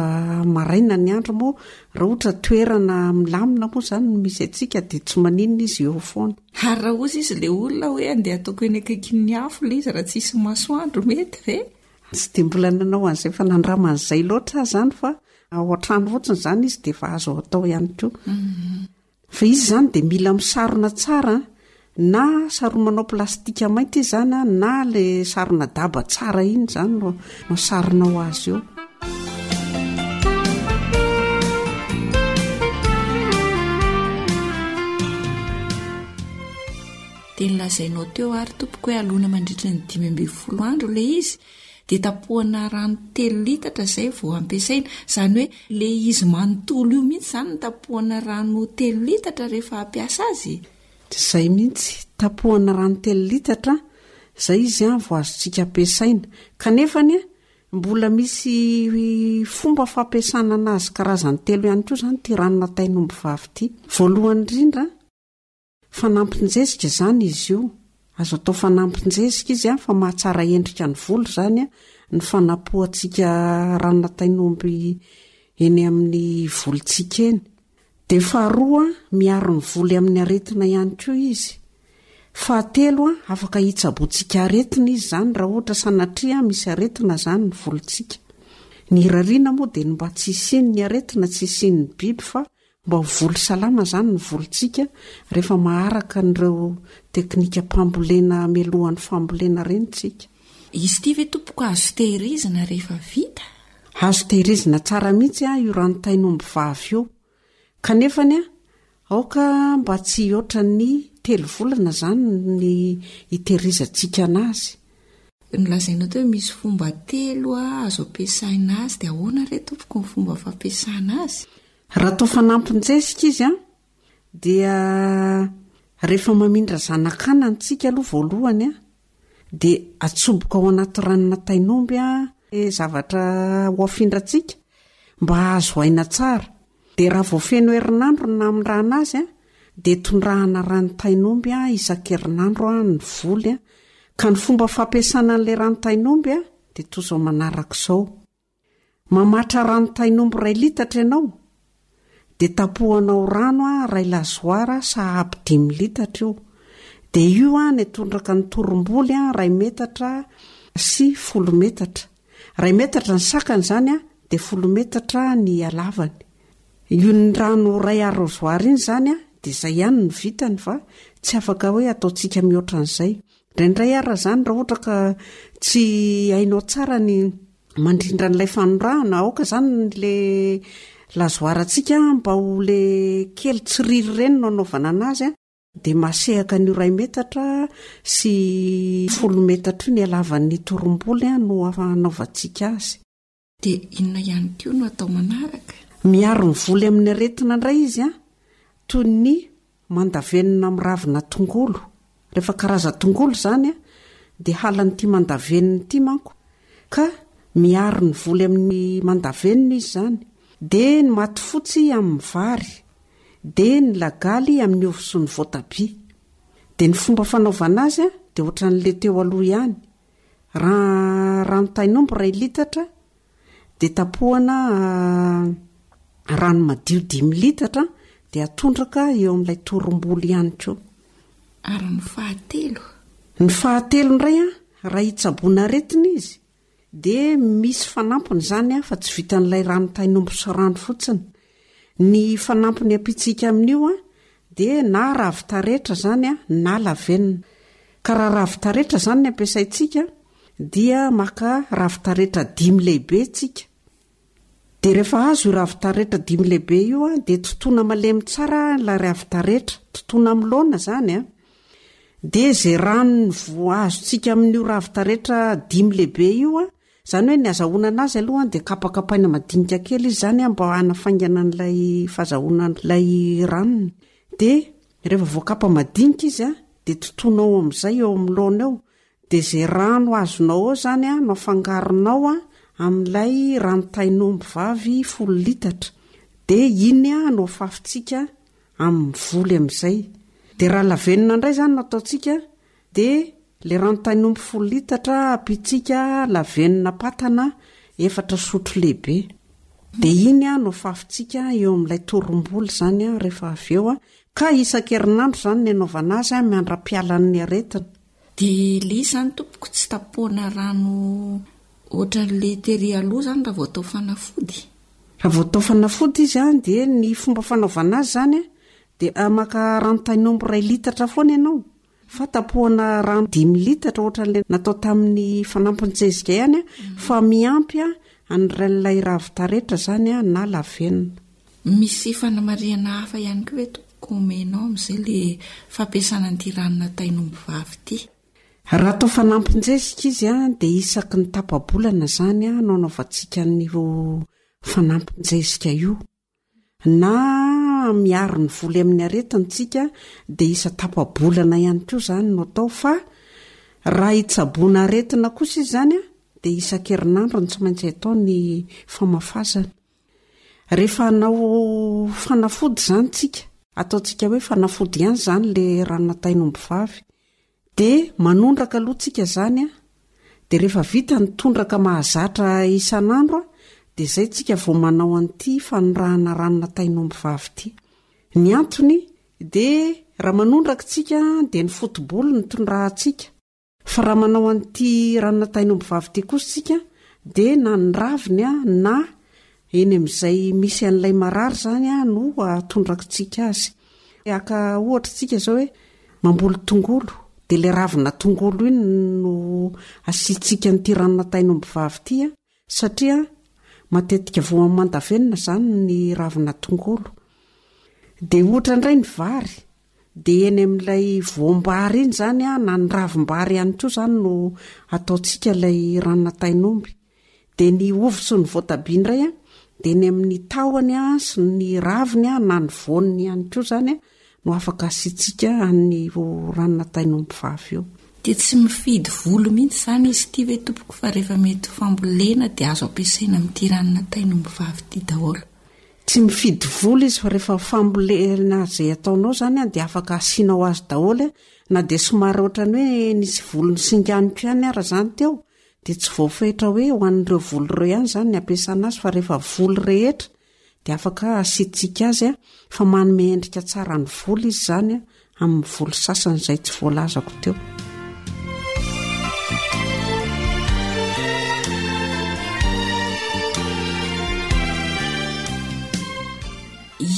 maraina ny andro moa, raha ohatra toerana milamina moa izany no misy antsika dia tsy maninona izy eo foana. Ary raha ozy izy ilay olona hoe andeha ataoko eny akaikin'ny afo ilay izy raha tsisy masoandro, mety ve? Tsy dia mbola nanao an'izay fanandramana izay loatra aho izany fa ao an-trano fotsiny izany izy dia efa azo atao ihany koa. Fa izy izany dia mila misarona tsara an, na saromanao plastika mainty izy izany an, na le sarona daba tsara iny izany no no saronao azy eo. Dia nolazainao teo ary tompoko hoe alona mandritra ny 15 andro ilay izy dia tapohana rano telo litatra izay vao ampiasaina. Izany hoe ilay izy manontolo io mihitsy izany no tapohana rano telo litatra rehefa hampiasa azy e? Izay mihitsy, tapohana rano telo litatra, izay izy an vao azontsika ampiasaina. Kanefa anie, mbola misy fomba fampiasana anazy karazany telo ihany koa izany ity ranona tain'ombivavy ity. Voalohany indrindra, Fanampin-jezika izany izy io. Azo atao fanampin-jezika izy fa mahatsara endrika ny volo izany ny fanapohantsika ranona tain'omby eny amin'ny volontsika eny. Dia faharoa, miaro ny voly amin'ny aretina ihany koa izy. Fahatelo, afaka hitsaboantsika aretina izy izany raha ohatra sanatria misy aretina izany ny volontsika. Ny irariana moa dia ny mba tsy hisian'ny aretina, tsy hisian'ny biby fa Mba ho voly salama izany ny volintsika rehefa maharaka an'ireo teknikam-pambolena mialohan'ny fambolena ireny tsika. Izy ity ve tompoko azo tehirizina rehefa vita? Azo tehirizina tsara mihitsy io ranon-tain'omby vavy io. Kanefa anie, aoka mba tsy hihoatra ny telo volana izany ny hitehirizantsika anazy. Nolazainao teo hoe misy fomba telo azo ampiasaina azy, dia ahoana re tompoko ny fomba fampiasana azy? Raha atao fanampin-jezika izy an, dia rehefa mamindra zanak'anana tsika aloha voalohany an, dia atsoboka ao anaty ranona tain'omby an, zavatra ho afindrantsika mba hahazo aina tsara. Dia raha vao feno herinandro ny namindrana azy an, dia tondrahana rano tain'omby an isan-kerinandro an ny voly an. Ka ny fomba fampiasana an'ilay rano tain'omby an, dia toa izao manaraka izao. Mamatra rano tain'omby iray litatra ianao, dia tapohanao rano iray lazoara sahabo dimy litatra io. Dia io ny atondraka ny torimboly iray metatra sy folo metatra. Iray metatra ny sakany izany dia folo metatra ny halavany. Io ny rano iray arrosoir iny izany dia izay ihany no vitany fa tsy afaka hoe ataontsika mihoatra an'izay. Indraindray ara izany raha ohatra ka tsy hainao tsara ny mandrindra an'ilay fanorahana, aoka izany le lazoarantsika mba ho le kely tsiriry ireny no anaovana anazy a, dia mahasehaka an'io iray metatra sy folo metatra io ny halavan'ny torimboly no anaovantsika azy. Dia inona ihany koa no atao manaraka? Miaro ny voly amin'ny aretina indray izy an, toy ny mandavenona amin'ny ravina tongolo. Rehefa karazan-tongolo izany an, dia halan'ity mandavenona ity manko, ka miaro ny voly amin'ny mandavenona izy izany. Dia ny maty fotsy amin'ny vary, dia ny lagaly amin'ny ovy sy ny voatabia. Dia ny fomba fanaovana azy an, dia ohatran'ilay teo aloha ihany. Raha rano tain'omby iray litatra dia tapohana rano madio dimy litatra dia atondraka eo amin'ilay torim-bolo ihany koa. Ary ny fahatelo? Ny fahatelo indray an, raha hitsaboana aretina izy dia misy fanampiny izany an, fa tsy vitan'ilay rano tain'omby sy rano fotsiny. Ny fanampiny ampiantsika amin'io an, dia na ravin-taretra izany an, na lavenona. Ka raha ravin-taretra izany ny ampiasaintsika dia maka ravin-taretra dimy lehibe tsika. Dia rehefa azo io ravin-taretra dimy lehibe io an, dia totoina malemy tsara ilay ravin-taretra, totoina amin'ny laona izany an. Dia izay ranony voa azontsika amin'io ravin-taretra dimy lehibe io an, izany hoe ny azahoana anazy aloha an dia kapakapaina madinika kely izy izany an mba hanafaingana an'ilay fazahoana an'ilay ranony. Dia rehefa voakapa madinika izy an, dia totoinao amin'izay eo amin'ny laona eo, Dia izay rano azonao ao izany no afangaronao amin'ilay ranon-tain'omby vavy folo litatra. Dia iny no afafintsika amin'ny voly amin'izay. Dia raha lavenona indray izany no ataontsika dia ilay ranon-tain'omby folo litatra ampiantsika lavenona patana efatra sotro lehibe. Dia iny no afafintsika eo amin'ilay torom-boly izany rehefa avy eo. Ka isan-kerinandro izany ny anaovana azy mandra-pialan'ny aretina. Dia le izy zany tompoko tsy tapohana rano ohatran'le tery aloha zany raha vao atao fanafody? Raha vao atao fanafody izy an, dia ny fomba fanaovana azy zany an, dia maka ranon-tain'omby iray litatra foana ianao, fa tapohana rano dimy litatra ohatran'le natao tamin'ny fanampin-tsezika ihany an, fa miampy an an'ilay ravin-taretra zany an na lavenona. Misy fanamarihana hafa ihany koa ve tompoko omenao amin'izay le fampiasana an'ity ranona tain'omby vavy ity? Raha atao fanampin-jezika izy an, dia isaky ny tapa-bolana izany an no anaovantsika an'io fanampin-jezika io. Na miaro ny voly amin'ny aretina isika dia isa-tapa-bolana ihany koa izany no atao fa raha hitsaboana aretina kosa izy izany an, dia isan-kerinandro no tsy maintsy atao ny famafazana. Rehefa hanao fanafody izany tsika, ataontsika hoe fanafody ihany izany le ranona tain'omby vavy, dia manondraka aloha tsika izany an, dia rehefa vita ny tondraka mahazatra isan'andro an, dia izay tsika vao manao an'ity fanondrahana ranona tain'omby vavy ity. Ny antony dia raha manondraka tsika dia ny foto-bolo no tondrahantsika, Fa raha manao an'ity ranona tain'omby vavy ity kosa isika dia na ny raviny na eny amin'izay misy an'ilay marary izany no ahatondrakitsika azy. Haka ohatra isika izao hoe mamboly tongolo dia ilay ravina tongolo iny no asiantsika an'ity ranona tain'omby vavy ity satria matetika voa amin'ny mandavenona izany ny ravina tongolo. Dia ohatra indray ny vary Dia eny amin'ilay voam-bary iny izany an, na ny ravim-bary ihany koa izany no ataontsika ilay ranona tain'omby. Dia ny ovy sy ny voatabia indray an, dia eny amin'ny tahony an sy ny raviny an na ny voany ihany koa izany an no afaka asiantsika an'io ranona tain'omby vavy io. Dia tsy mifidy volo mihitsy izany izy ity ve tompoko fa rehefa mety fambolena dia azo ampiasaina amin'ity ranona tain'omby vavy ity daholo? Tsy mifidy vola izy fa rehefa fambolena izay ataonao izany an dia afaka asianao azy daholo an, na dia somary ohatran'ny hoe nisy volo nisinganiko ihany ara izany teo dia tsy voafetra hoe ho an'ireo volo ireo ihany izany ny ampiasana azy fa rehefa volo rehetra dia afaka asiantsika azy an, fa manome endrika tsara ny volo izy izany an amin'ny volo sasany izay tsy voalazako teo.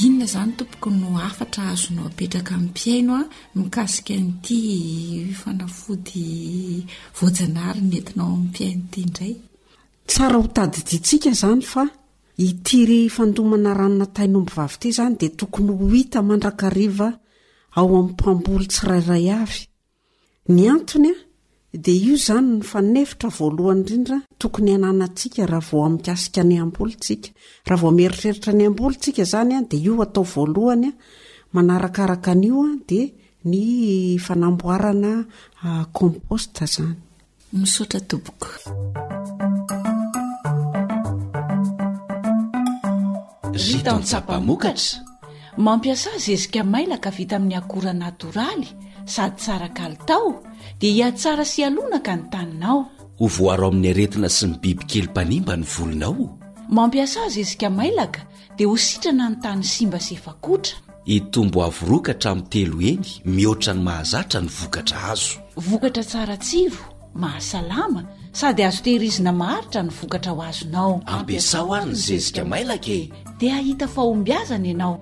Inona izany tompoko no hafatra azonao apetraka amin'ny mpihaino a mikasika an'ity fanafody voajanahary nentinao amin'ny mpihaino ity indray? Tsara ho tadidintsika izany fa Ity ry fandomana ranona tain'omby vavy ity izany dia tokony ho hita mandrakariva ao amin'ny mpamboly tsirairay avy. Ny antony dia io izany no fanefitra voalohany indrindra tokony hananantsika raha vao mikasika ny hamboly tsika. Raha vao mieritreritra ny hamboly tsika izany dia io atao voalohany, manarakaraka an'io dia ny fanamboarana compost izany. Misaotra tompoko. Ry tantsaha mpamokatra. Mampiasà zezika mailaka vita amin'ny akora natoraly sady tsara kalitao dia hihatsara sy halonaka ny taninao. Ho voaro amin'ny aretina sy ny bibikely mpanimba ny volinao. Mampiasà zezika mailaka dia ho sitrana ny tany simba sy efa kotra. Hitombo avo roa ka hatramin'ny telo heny mihoatra ny mahazatra ny vokatra azo. Vokatra tsara tsiro, mahasalama sady azo tehirizina maharitra ny vokatra ho azonao. Ampiasao ary ny zezika mailaka e! Dia hahita fahombiazana ianao.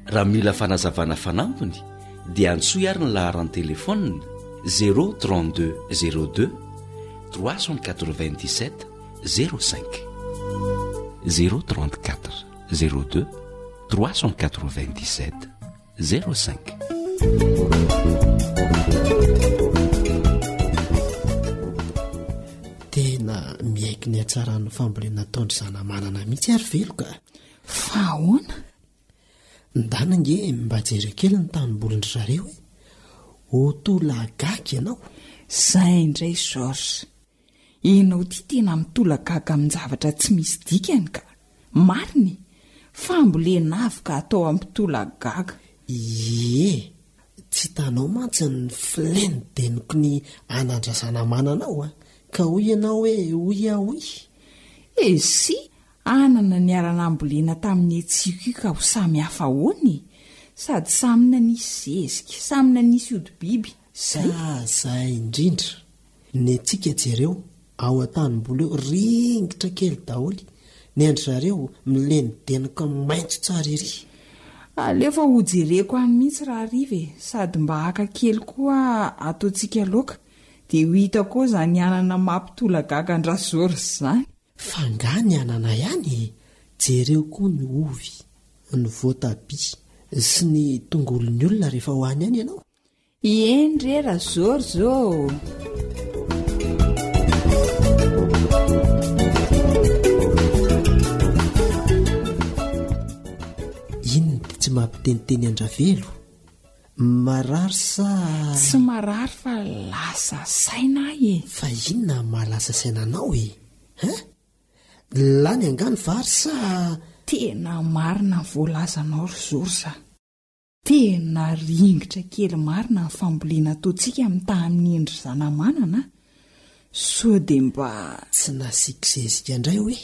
Raha mila fanazavana fanampiny dia antsoy ary ny laharan-telefaonina 032 02 397 05. 034 02 397 05. Tena miaiky ny hatsaran'ny fambolena ataon-dry zanamanana mihitsy ary velo ka. Fa ahoana? Ndana ange mba jereo kely ny tanimbolin-dry zareo e! Ho tolagaga ianao. Zay indray Georges. Ianao ity tena mitolagaga amin-javatra tsy misy dikany ka. Marina e! Fambolena avy ka atao hampitolagaga. Ie, tsy hitanao mantsy ny filenidenoky ny anandrazanamanana ao a! Ka hoy ianao hoe hoy aho hoy. Ezy, anana niara-nambolena tamin'ny etsiko io ka ho samy hafa ahoana e? Sady samy nanisy zezika, samy nanisy hodi-biby, zay. Ka zay indrindra. Ny antsika jereo ao an-tanimboly eo ringitra kely daholo, ny an-dry zareo milenodenoka maitso tsara ery. Aleo fa hojereko any mihitsy rahariva e, sady mba haka kely koa ataontsika laoka dia ho hitako eo izany anana mampitolagaga an-dRazory izany. Fa nga ny anana ihany e! Jereo koa ny ovy, ny voatabia sy ny tongolon'ny olona rehefa ho any ihany ianao. Eny re Razory ô! Inona ity tsy mampiteniteny an-dRavelo? Marary sa. Tsy marary fa lasa saina aho e! Fa inona no mahalasa saina anao e? Hein? Lany angaha ny vary sa. Tena marina ny voalazanao ry Georges a! Tena ringitra kely marina ny fambolena ataontsika mitaha amin'ny endry zanamanana a! Sao dia mba. Tsy nasiako zezika indray hoe?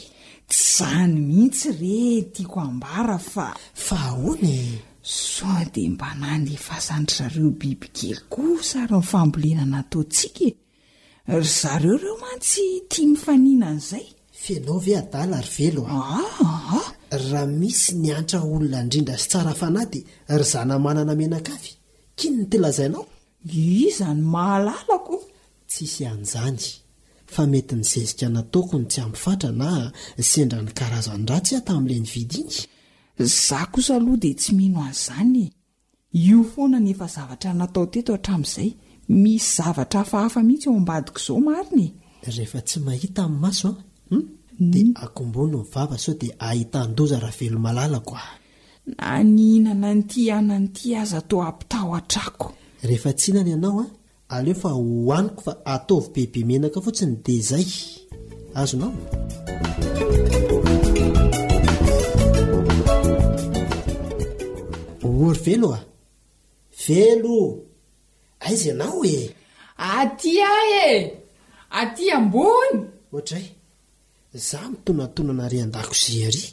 Tsy izany mihitsy re tiako ambara fa. Fa ahoana e? Sao dia mba nandefasan-dry zareo bibikely kosa ary ny fambolena nataontsika e? Ry zareo ireo mantsy tia mifanina an'izay. F'enao ve adala ry Velo a? Aa! Raha misy niantra olona indrindra sy tsara fanahy dia ry zanamanana mianakavy. K'inona ity lazainao? Iza no mahalala ko? Tsisy an'izany. Fa mety ny zezika nataoko no tsy ampy fatra na sendra ny karazan-dratsy aho tamin'ilay nividy iny. Za kosa aloha dia tsy mino an'izany e. Io foana ny efa zavatra natao teto hatramin'izay. Misy zavatra hafahafa mihitsy ao ambadik'izao marina e! Rehefa tsy mahita amin'ny maso an, hum, dia akombony ny vava sao dia ahitan-doza Ravelomalalako a! Na nihinana an'ity anana ity aza toa hampitahotra ako. Rehefa tsy hinana ianao an, Aleo fa hohaniko fa ataovy bebe menaka fotsiny dia zay. Azonao? Ory Velo a! Velo! Aiza ianao e? Aty aho e! Aty ambony! Ohatray. Za mitonantonana ary an-dakozia ary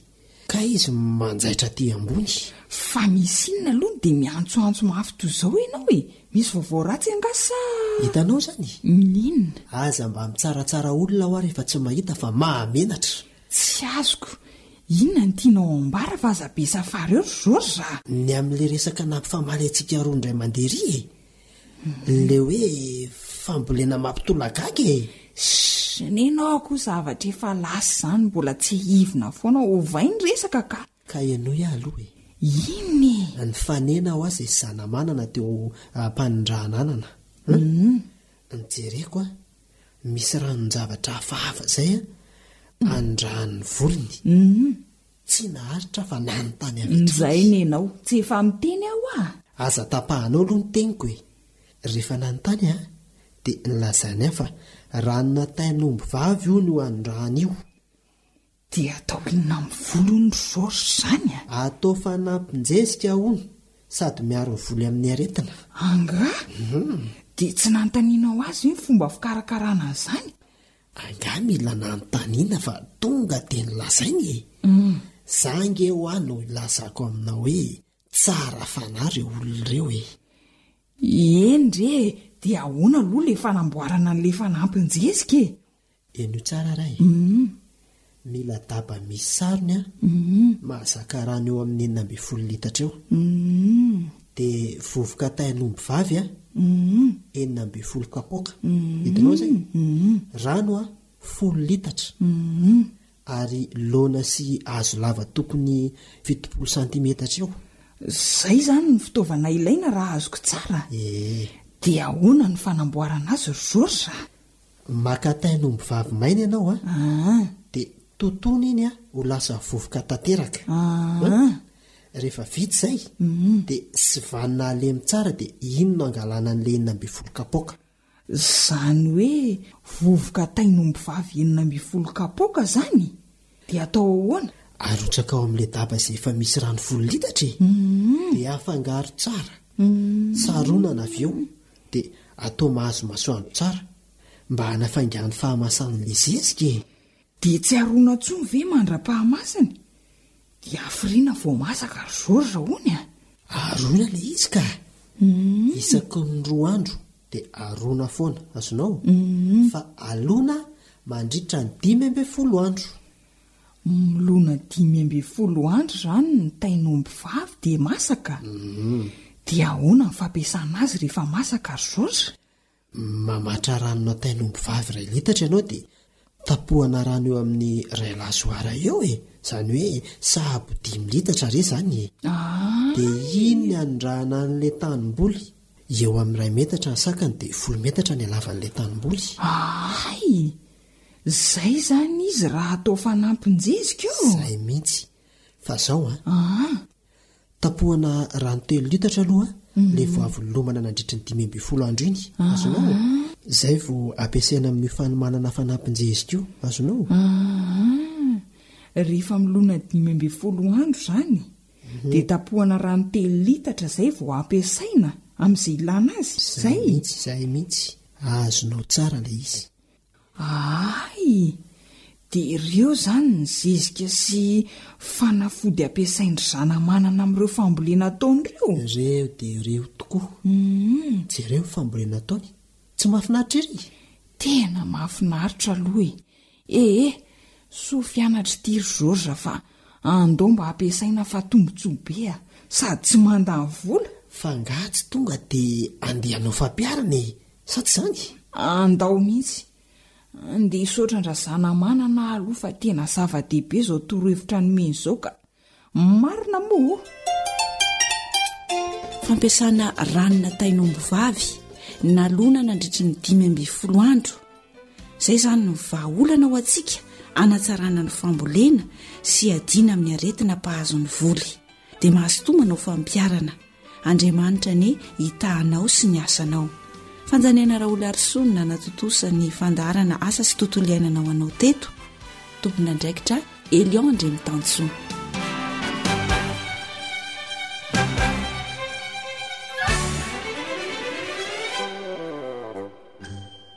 ka izy manjaitra aty ambony. Fa misy inona aloha dia miantsoantso mafy toy izao ianao e? Misy vaovao ratsy angaha sa. Hitanao izany? N'inona? Aza mba mitsaratsara olona hoa rehefa tsy mahita fa mahamenatra. Tsy azoko. Inona no tianao ambara fa aza be safary eo ry Georges a! Ny amin'ilay resaka nampifamaly antsika roa indray mandeha ery e! Le hoe fambolena mampitolagaga e! Shh! Nenao koa zavatra efa lasa izany mbola tsiahivina foana, ovay ny resaka ka! Ka henoy aho aloha e! Inona e? Nifanena hoa izay zana-manana teo am-panindrahana anana an! Nijereko an! Misy ranon-javatra hafahafa izay an! Anondrahan'ny volony. Tsy naharitra fa nanontany avy hatrany. Njay nenao, tsy efa miteny aho ah! Aza tapahanao aloha ny teniko e! Rehefa nanontany aho dia nilazany ahy fa ranona tain'omby vavy hono io anondrahana io. Dia atao inona amin'ny volo hono ry Georges izany a? Atao fanampin-jezika hono sady miaro ny voly amin'ny aretina. Angaha? Dia tsy nanontanianao azy ve ny fomba fikarakarana an'izany? Angaha mila nanontaniana fa tonga dia nolazainy e! Za ange hoa no ilazako aminao hoe. Tsara fanahy ireo olona ireo e! Eny re e! Dia ahoana aloha ilay fanamboarana an'ilay fanampin-jezika e? Henoy tsara ray e! Mila daba misy sarony an, mahazaka rano eo amin'ny 16 litatra eo. Dia vovoka tain'omby vavy an, 16 kapoaka. Hitanao izay? Rano an, folo litatra. Ary laona sy hazo lava tokony 70 santimetatra eo. Izay izany ny fitaovana ilaina raha azoko tsara? Ee. Dia ahoana ny fanamboarana azy ry Georges a? Maka tain'omby vavy maina ianao a, dia totoina iny ho lasa vovoka tanteraka. Rehefa vita izay, dia sivanina halemy tsara dia iny no angalana an'ilay 16 kapoaka. Izany hoe vovoka tain'omby vavy 16 kapoaka izany? Dia atao ahoana? Arotsaka ao amin'ilay daba izay efa misy rano folo litatra e! Dia afangaro tsara. Saronana avy eo. Dia atao mahazo masoandro tsara mba hanafaingany fahamasan'ilay zezika e! Dia tsy arona intsony ve mandra-pahamasiny? Dia hafiriana vao masaka ry Georges hono a! Arona ilay izy ka! Isaky ny roa andro dia arona foana, azonao? Fa alona mandritra ny 15 andro. Milona 15 andro izany ny tain'omby vavy dia masaka? Dia ahoana ny fampiasana azy rehefa masaka ry Georges? Mamatra ranona tain'omby vavy iray litatra ianao dia tapohana rano eo amin'ny iray lazoara eo e! Izany hoe sahabo dimy litatra re izany e! Dia iny ny anondrahana an'ilay tanimboly. Eo amin'ny iray metatra ny sakany dia folo metatra ny halavan'ilay tanimboly. Hay! Zay zany izy raha atao fanampin-jezika io? Zay mihitsy. Fa zao an. Aa. Tapohana rano telo litatra aloha le vao avy nilomana nandritry ny 15 andro iny. Azonao? Zay vao ampiasaina amin'io fanomanana fanampin-jezika io. Azonao? Aa. Rehefa milona 15 andro zany, dia tapohana rano telo litatra zay vao ampiasaina amin'izay ilana azy. Zay mihitsy, zay mihitsy. Azonao tsara ilay izy. Ahay! Dia ireo izany ny zezika sy fanafody ampiasain-dry Zanamanana amin'ireo fambolena ataony ireo? Ireo dia ireo tokoa. Jereo ny fambolena ataony. Tsy mahafinaritra ery? Tena mahafinaritra aloha e! Ee, soa fianatra ity ry Georges fa andao mba ampiasaina fa tombontsoa be a! Sady tsy mandany vola. Fa angaha tsy tonga dia andeha hanao fampiharana e? Sa tsy izany? Andao mihitsy. Andeha hisaotra an-dRazanamanana aho aloha fa tena zava-dehibe izao torohevitra nomeny izao ka. Marina moa o! Fampiasana ranona tain'omby vavy nalona nandritry ny 15 andro. Izay izany no vahaolana ho antsika hanatsarana ny fambolena sy hiadiana amin'ny aretina mpahazo ny voly. Dia mazotoa manao fampiharana. Andriamanitra anie hitaha anao sy ny asanao. Fanjaniaina Raolarisoa no nanatontosa ny fandaharana asa sy tontolo iainana ho anao teto. Tompon'andraikitra Elion Andriamitansoa.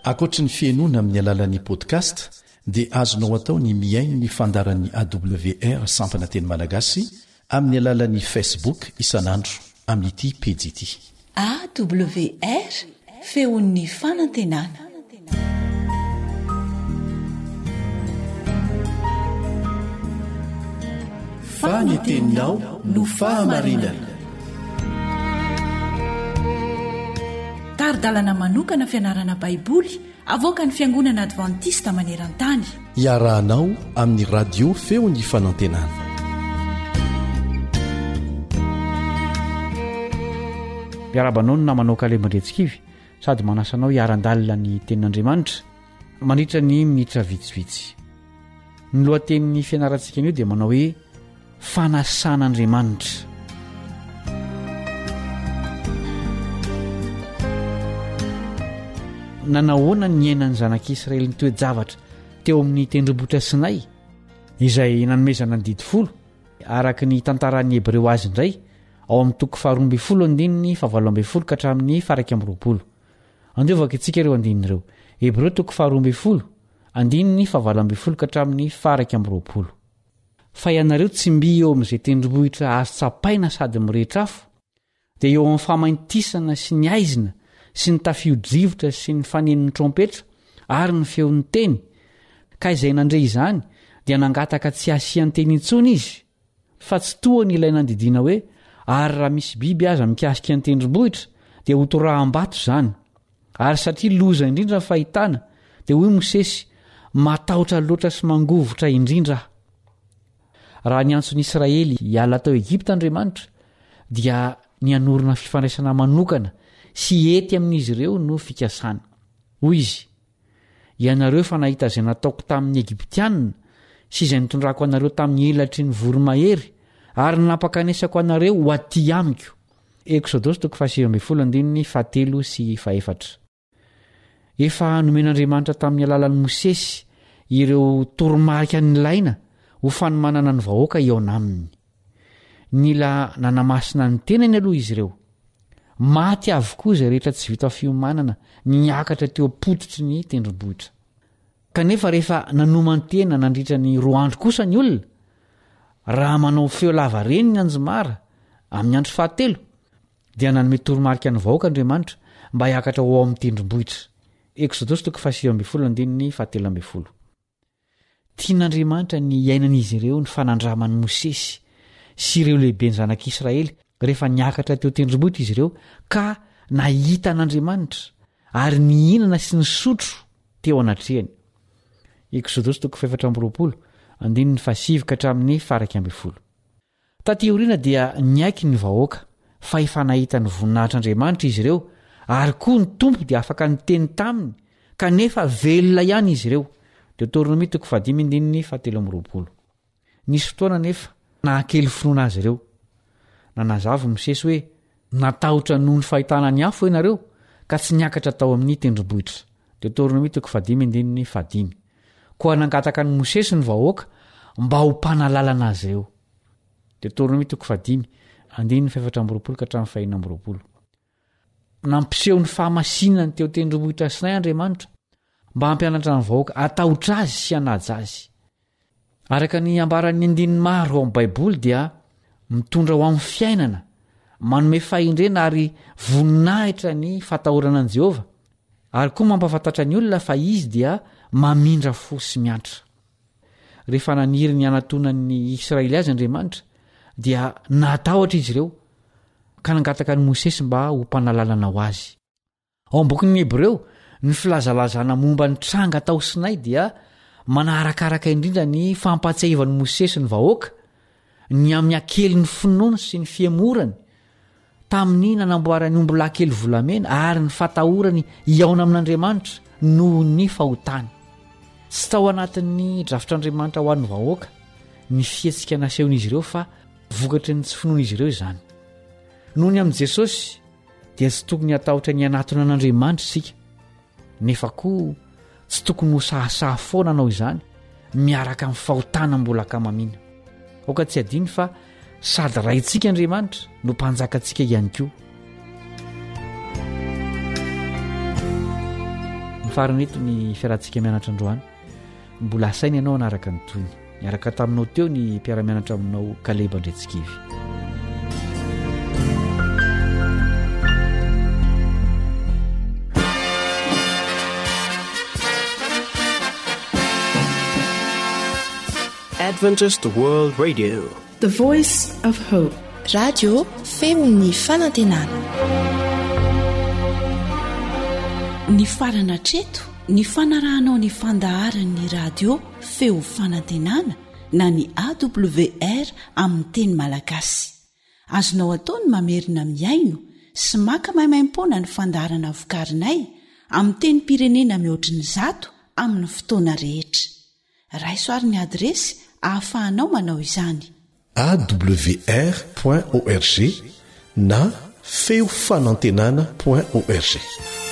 Ankoatry ny fihainoana amin'ny alalan'ny podcast dia azonao atao ny mihaino ny fandaharan'ny AWR sampana teny malagasy Amin'ny alalan'ny Facebook isan'andro amin'ity pejy ity. AWR, Feon'ny fanantenana. Fa ny teninao no fahamarinana. Tari-dalana manokana fianarana Baiboly avoakan'ny Fiangonana Advantista maneran-tany. Iarahanao amin'ny Radio Feon'ny Fanantenana. Miarahaba anao ny namanao Kaleb Andriantsikivy sady manasa anao hiara-dalina ny tenin'Andriamanitra mandritra ny minitra vitsivitsy. Ny lohatenin'ny fianarantsika anio dia manao hoe Fanasan'Andriamanitra. Nanahoana ny niainan'ny zanak'Israely ny toe-javatra teo amin'ny tendrombohitra Sinay, izay nanomezana ny didy folo, araka ny tantaran'ny Hebreo azy indray, ao amin'ny toko faharoa ambin'ny folo andininy fahavalo ambin'ny folo ka hatramin'ny faha-iraika amby roapolo. Andeha hovakintsika ireo andininy ireo. Hebreo toko faharoa ambin'ny folo, andininy fahavalo ambin'ny folo ka hatramin'ny faha-iraika amby roapolo. Fa ianareo tsy mby eo amin'izay tendrombohitra azo tsapaina sady mirehitra afo, dia eo amin'ny famaintisana sy ny haizina sy ny tafio-drivotra sy ny fanenon'ny trompetra ary ny feon'ny teny, ka izay nandre izany dia nangataka tsy hasian-teny intsony izy, fa tsy toa ny ilay nandidiana hoe, Ary raha misy biby aza mikasika ny tendrombohitra, dia hotoraham-bato izany. Ary satria loza indrindra ny fahitana, dia hoy Mosesy, Matahotra loatra sy mangovitra indrindra aho. Raha niantso ny Israely hiala tao Egypta Andriamanitra, dia ny hanorina fifandraisana manokana sy hety amin'izy ireo no fikasany. Hoy Izy, Ianareo efa nahita izay nataoko tamin'ny Egyptiana sy izay nitondrako anareo tamin'ny elatry ny voromahery ary ny nampakanesako anareo ho aty amiko. Eksodosy toko faha-19 andininy fahatelo sy fahefatra. Efa nomen'Andriamanitra tamin'ny alalan'i Mosesy ireo toromarika nilaina ho fanomanana ny vahoaka hihaona aminy. Nila nanamasina ny tenany aloha izy ireo. Maty avokoa izay rehetra tsy vita fiomanana niakatra teo am-pototry ny tendrombohitra. Kanefa rehefa nanoman-tena nandritra ny roa andro kosa ny olona, raha manao feo lavareny ny anjomara amin'ny andro fahatelo, dia nanome toromarika ny vahoaka Andriamanitra mba hiakatra ho ao amin'ny tendrombohitra. Eksodosy toko faha-19 andininy faha-13. Tian'Andriamanitra ny hiainan'izy ireo ny fanandraman'i Mosesy sy ireo lehiben'ny zanak'Israely rehefa niakatra teo tendrombohitra izy ireo ka nahita an'Andriamanitra ary nihinana sy nisotro teo anatrehany. Eksodosy toko faha-24 andininy faha-9 ka hatramin'ny faha-11. Taty aoriana dia niaiky ny vahoaka fa efa nahita ny voninahitr'Andriamanitra izy ireo ary koa ny Tompo dia afaka niteny taminy kanefa velona ihany izy ireo. Deoteronomia toko fahadimy andininy fahatelo amby 20. Nisy fotoana anefa nahakely finoana azy ireo. Nanazava i Mosesy hoe, Natahotra noho ny fahitana ny afo ianareo ka tsy niakatra tao amin'ny tendrombohitra. Deoteronomia toko fahadimy andininy fahadimy. Koa nangataka an'i Mosesy ny vahoaka mba ho mpanalalana azy ireo. Deoteronomia toko fahadimy, andininy fahefatra amby 20 ka hatramin'ny fahenina amby 20. Nampiseho ny fahamasinany teo tendrombohitra Sinay Andriamanitra mba hampianatra ny vahoaka hatahotra azy sy hanaja azy. Araka ny ambaran'ny andininy maro ao amin'ny Baiboly dia mitondra ho amin'ny fiainana, manome fahendrena ary voninahitra ny fatahorana an'i Jehovah, ary koa mampahafantatra ny olona fa izy dia mamindra fo sy miantra. Rehefa naniry ny hanatonan'ny Israely azy Andriamanitra, dia natahotra izy ireo, ka nangataka an'i Mosesy mba ho mpanalalana ho azy. Ao amin'ny bokin'ny Hebreo, ny filazalazana momba ny tranga tao Sinay dia manarakaraka indrindra ny fampahatsiahivan'i Mosesy ny vahoaka ny amin'ny hakelin'ny finoany sy ny fihemorany tamin'ny nanamboarany ombilahy kely volamena ary ny fatahorany hihaona amin'Andriamanitra noho ny fahotany. Tsy tao anatin'ny drafitr'Andriamanitra ho an'ny vahoaka ny fihetsika nasehon'izy ireo fa vokatry ny tsy finoan'izy ireo izany. Noho ny amin'i Jesosy, dia tsy tokony hatahotra ny hanatona an'Andriamanitra isika, nefa koa tsy tokony ho sahasaha foana hanao izany miaraka amin'ny fahotana mbola ankamamiana. Aoka tsy hadino fa sady Raintsika Andriamanitra no Mpanjakantsika ihany koa. Mifarana eto ny fiarahantsika mianatra androany. Mbola asaina ianao hanaraka ny tohiny. Niaraka taminao teo ny mpiara-mianatra aminao Kaleba Andriantsikivy. Adventist World Radio. The Voice of Hope. Radio feon'ny fanantenana. Nifarana hatreto ny fanarahanao ny fandaharan'ny radio feo fanantenana na ny AWR amin'ny teny malagasy. Azonao atao ny mamerina mihaino sy maka maimaimpoana ny fandaharana vokarinay amin'ny tenim-pirenena mihoatry ny zato amin'ny fotoana rehetra. Raiso ary ny adiresy ahafahanao manao izany. Awr point org na feo fanantenana point org.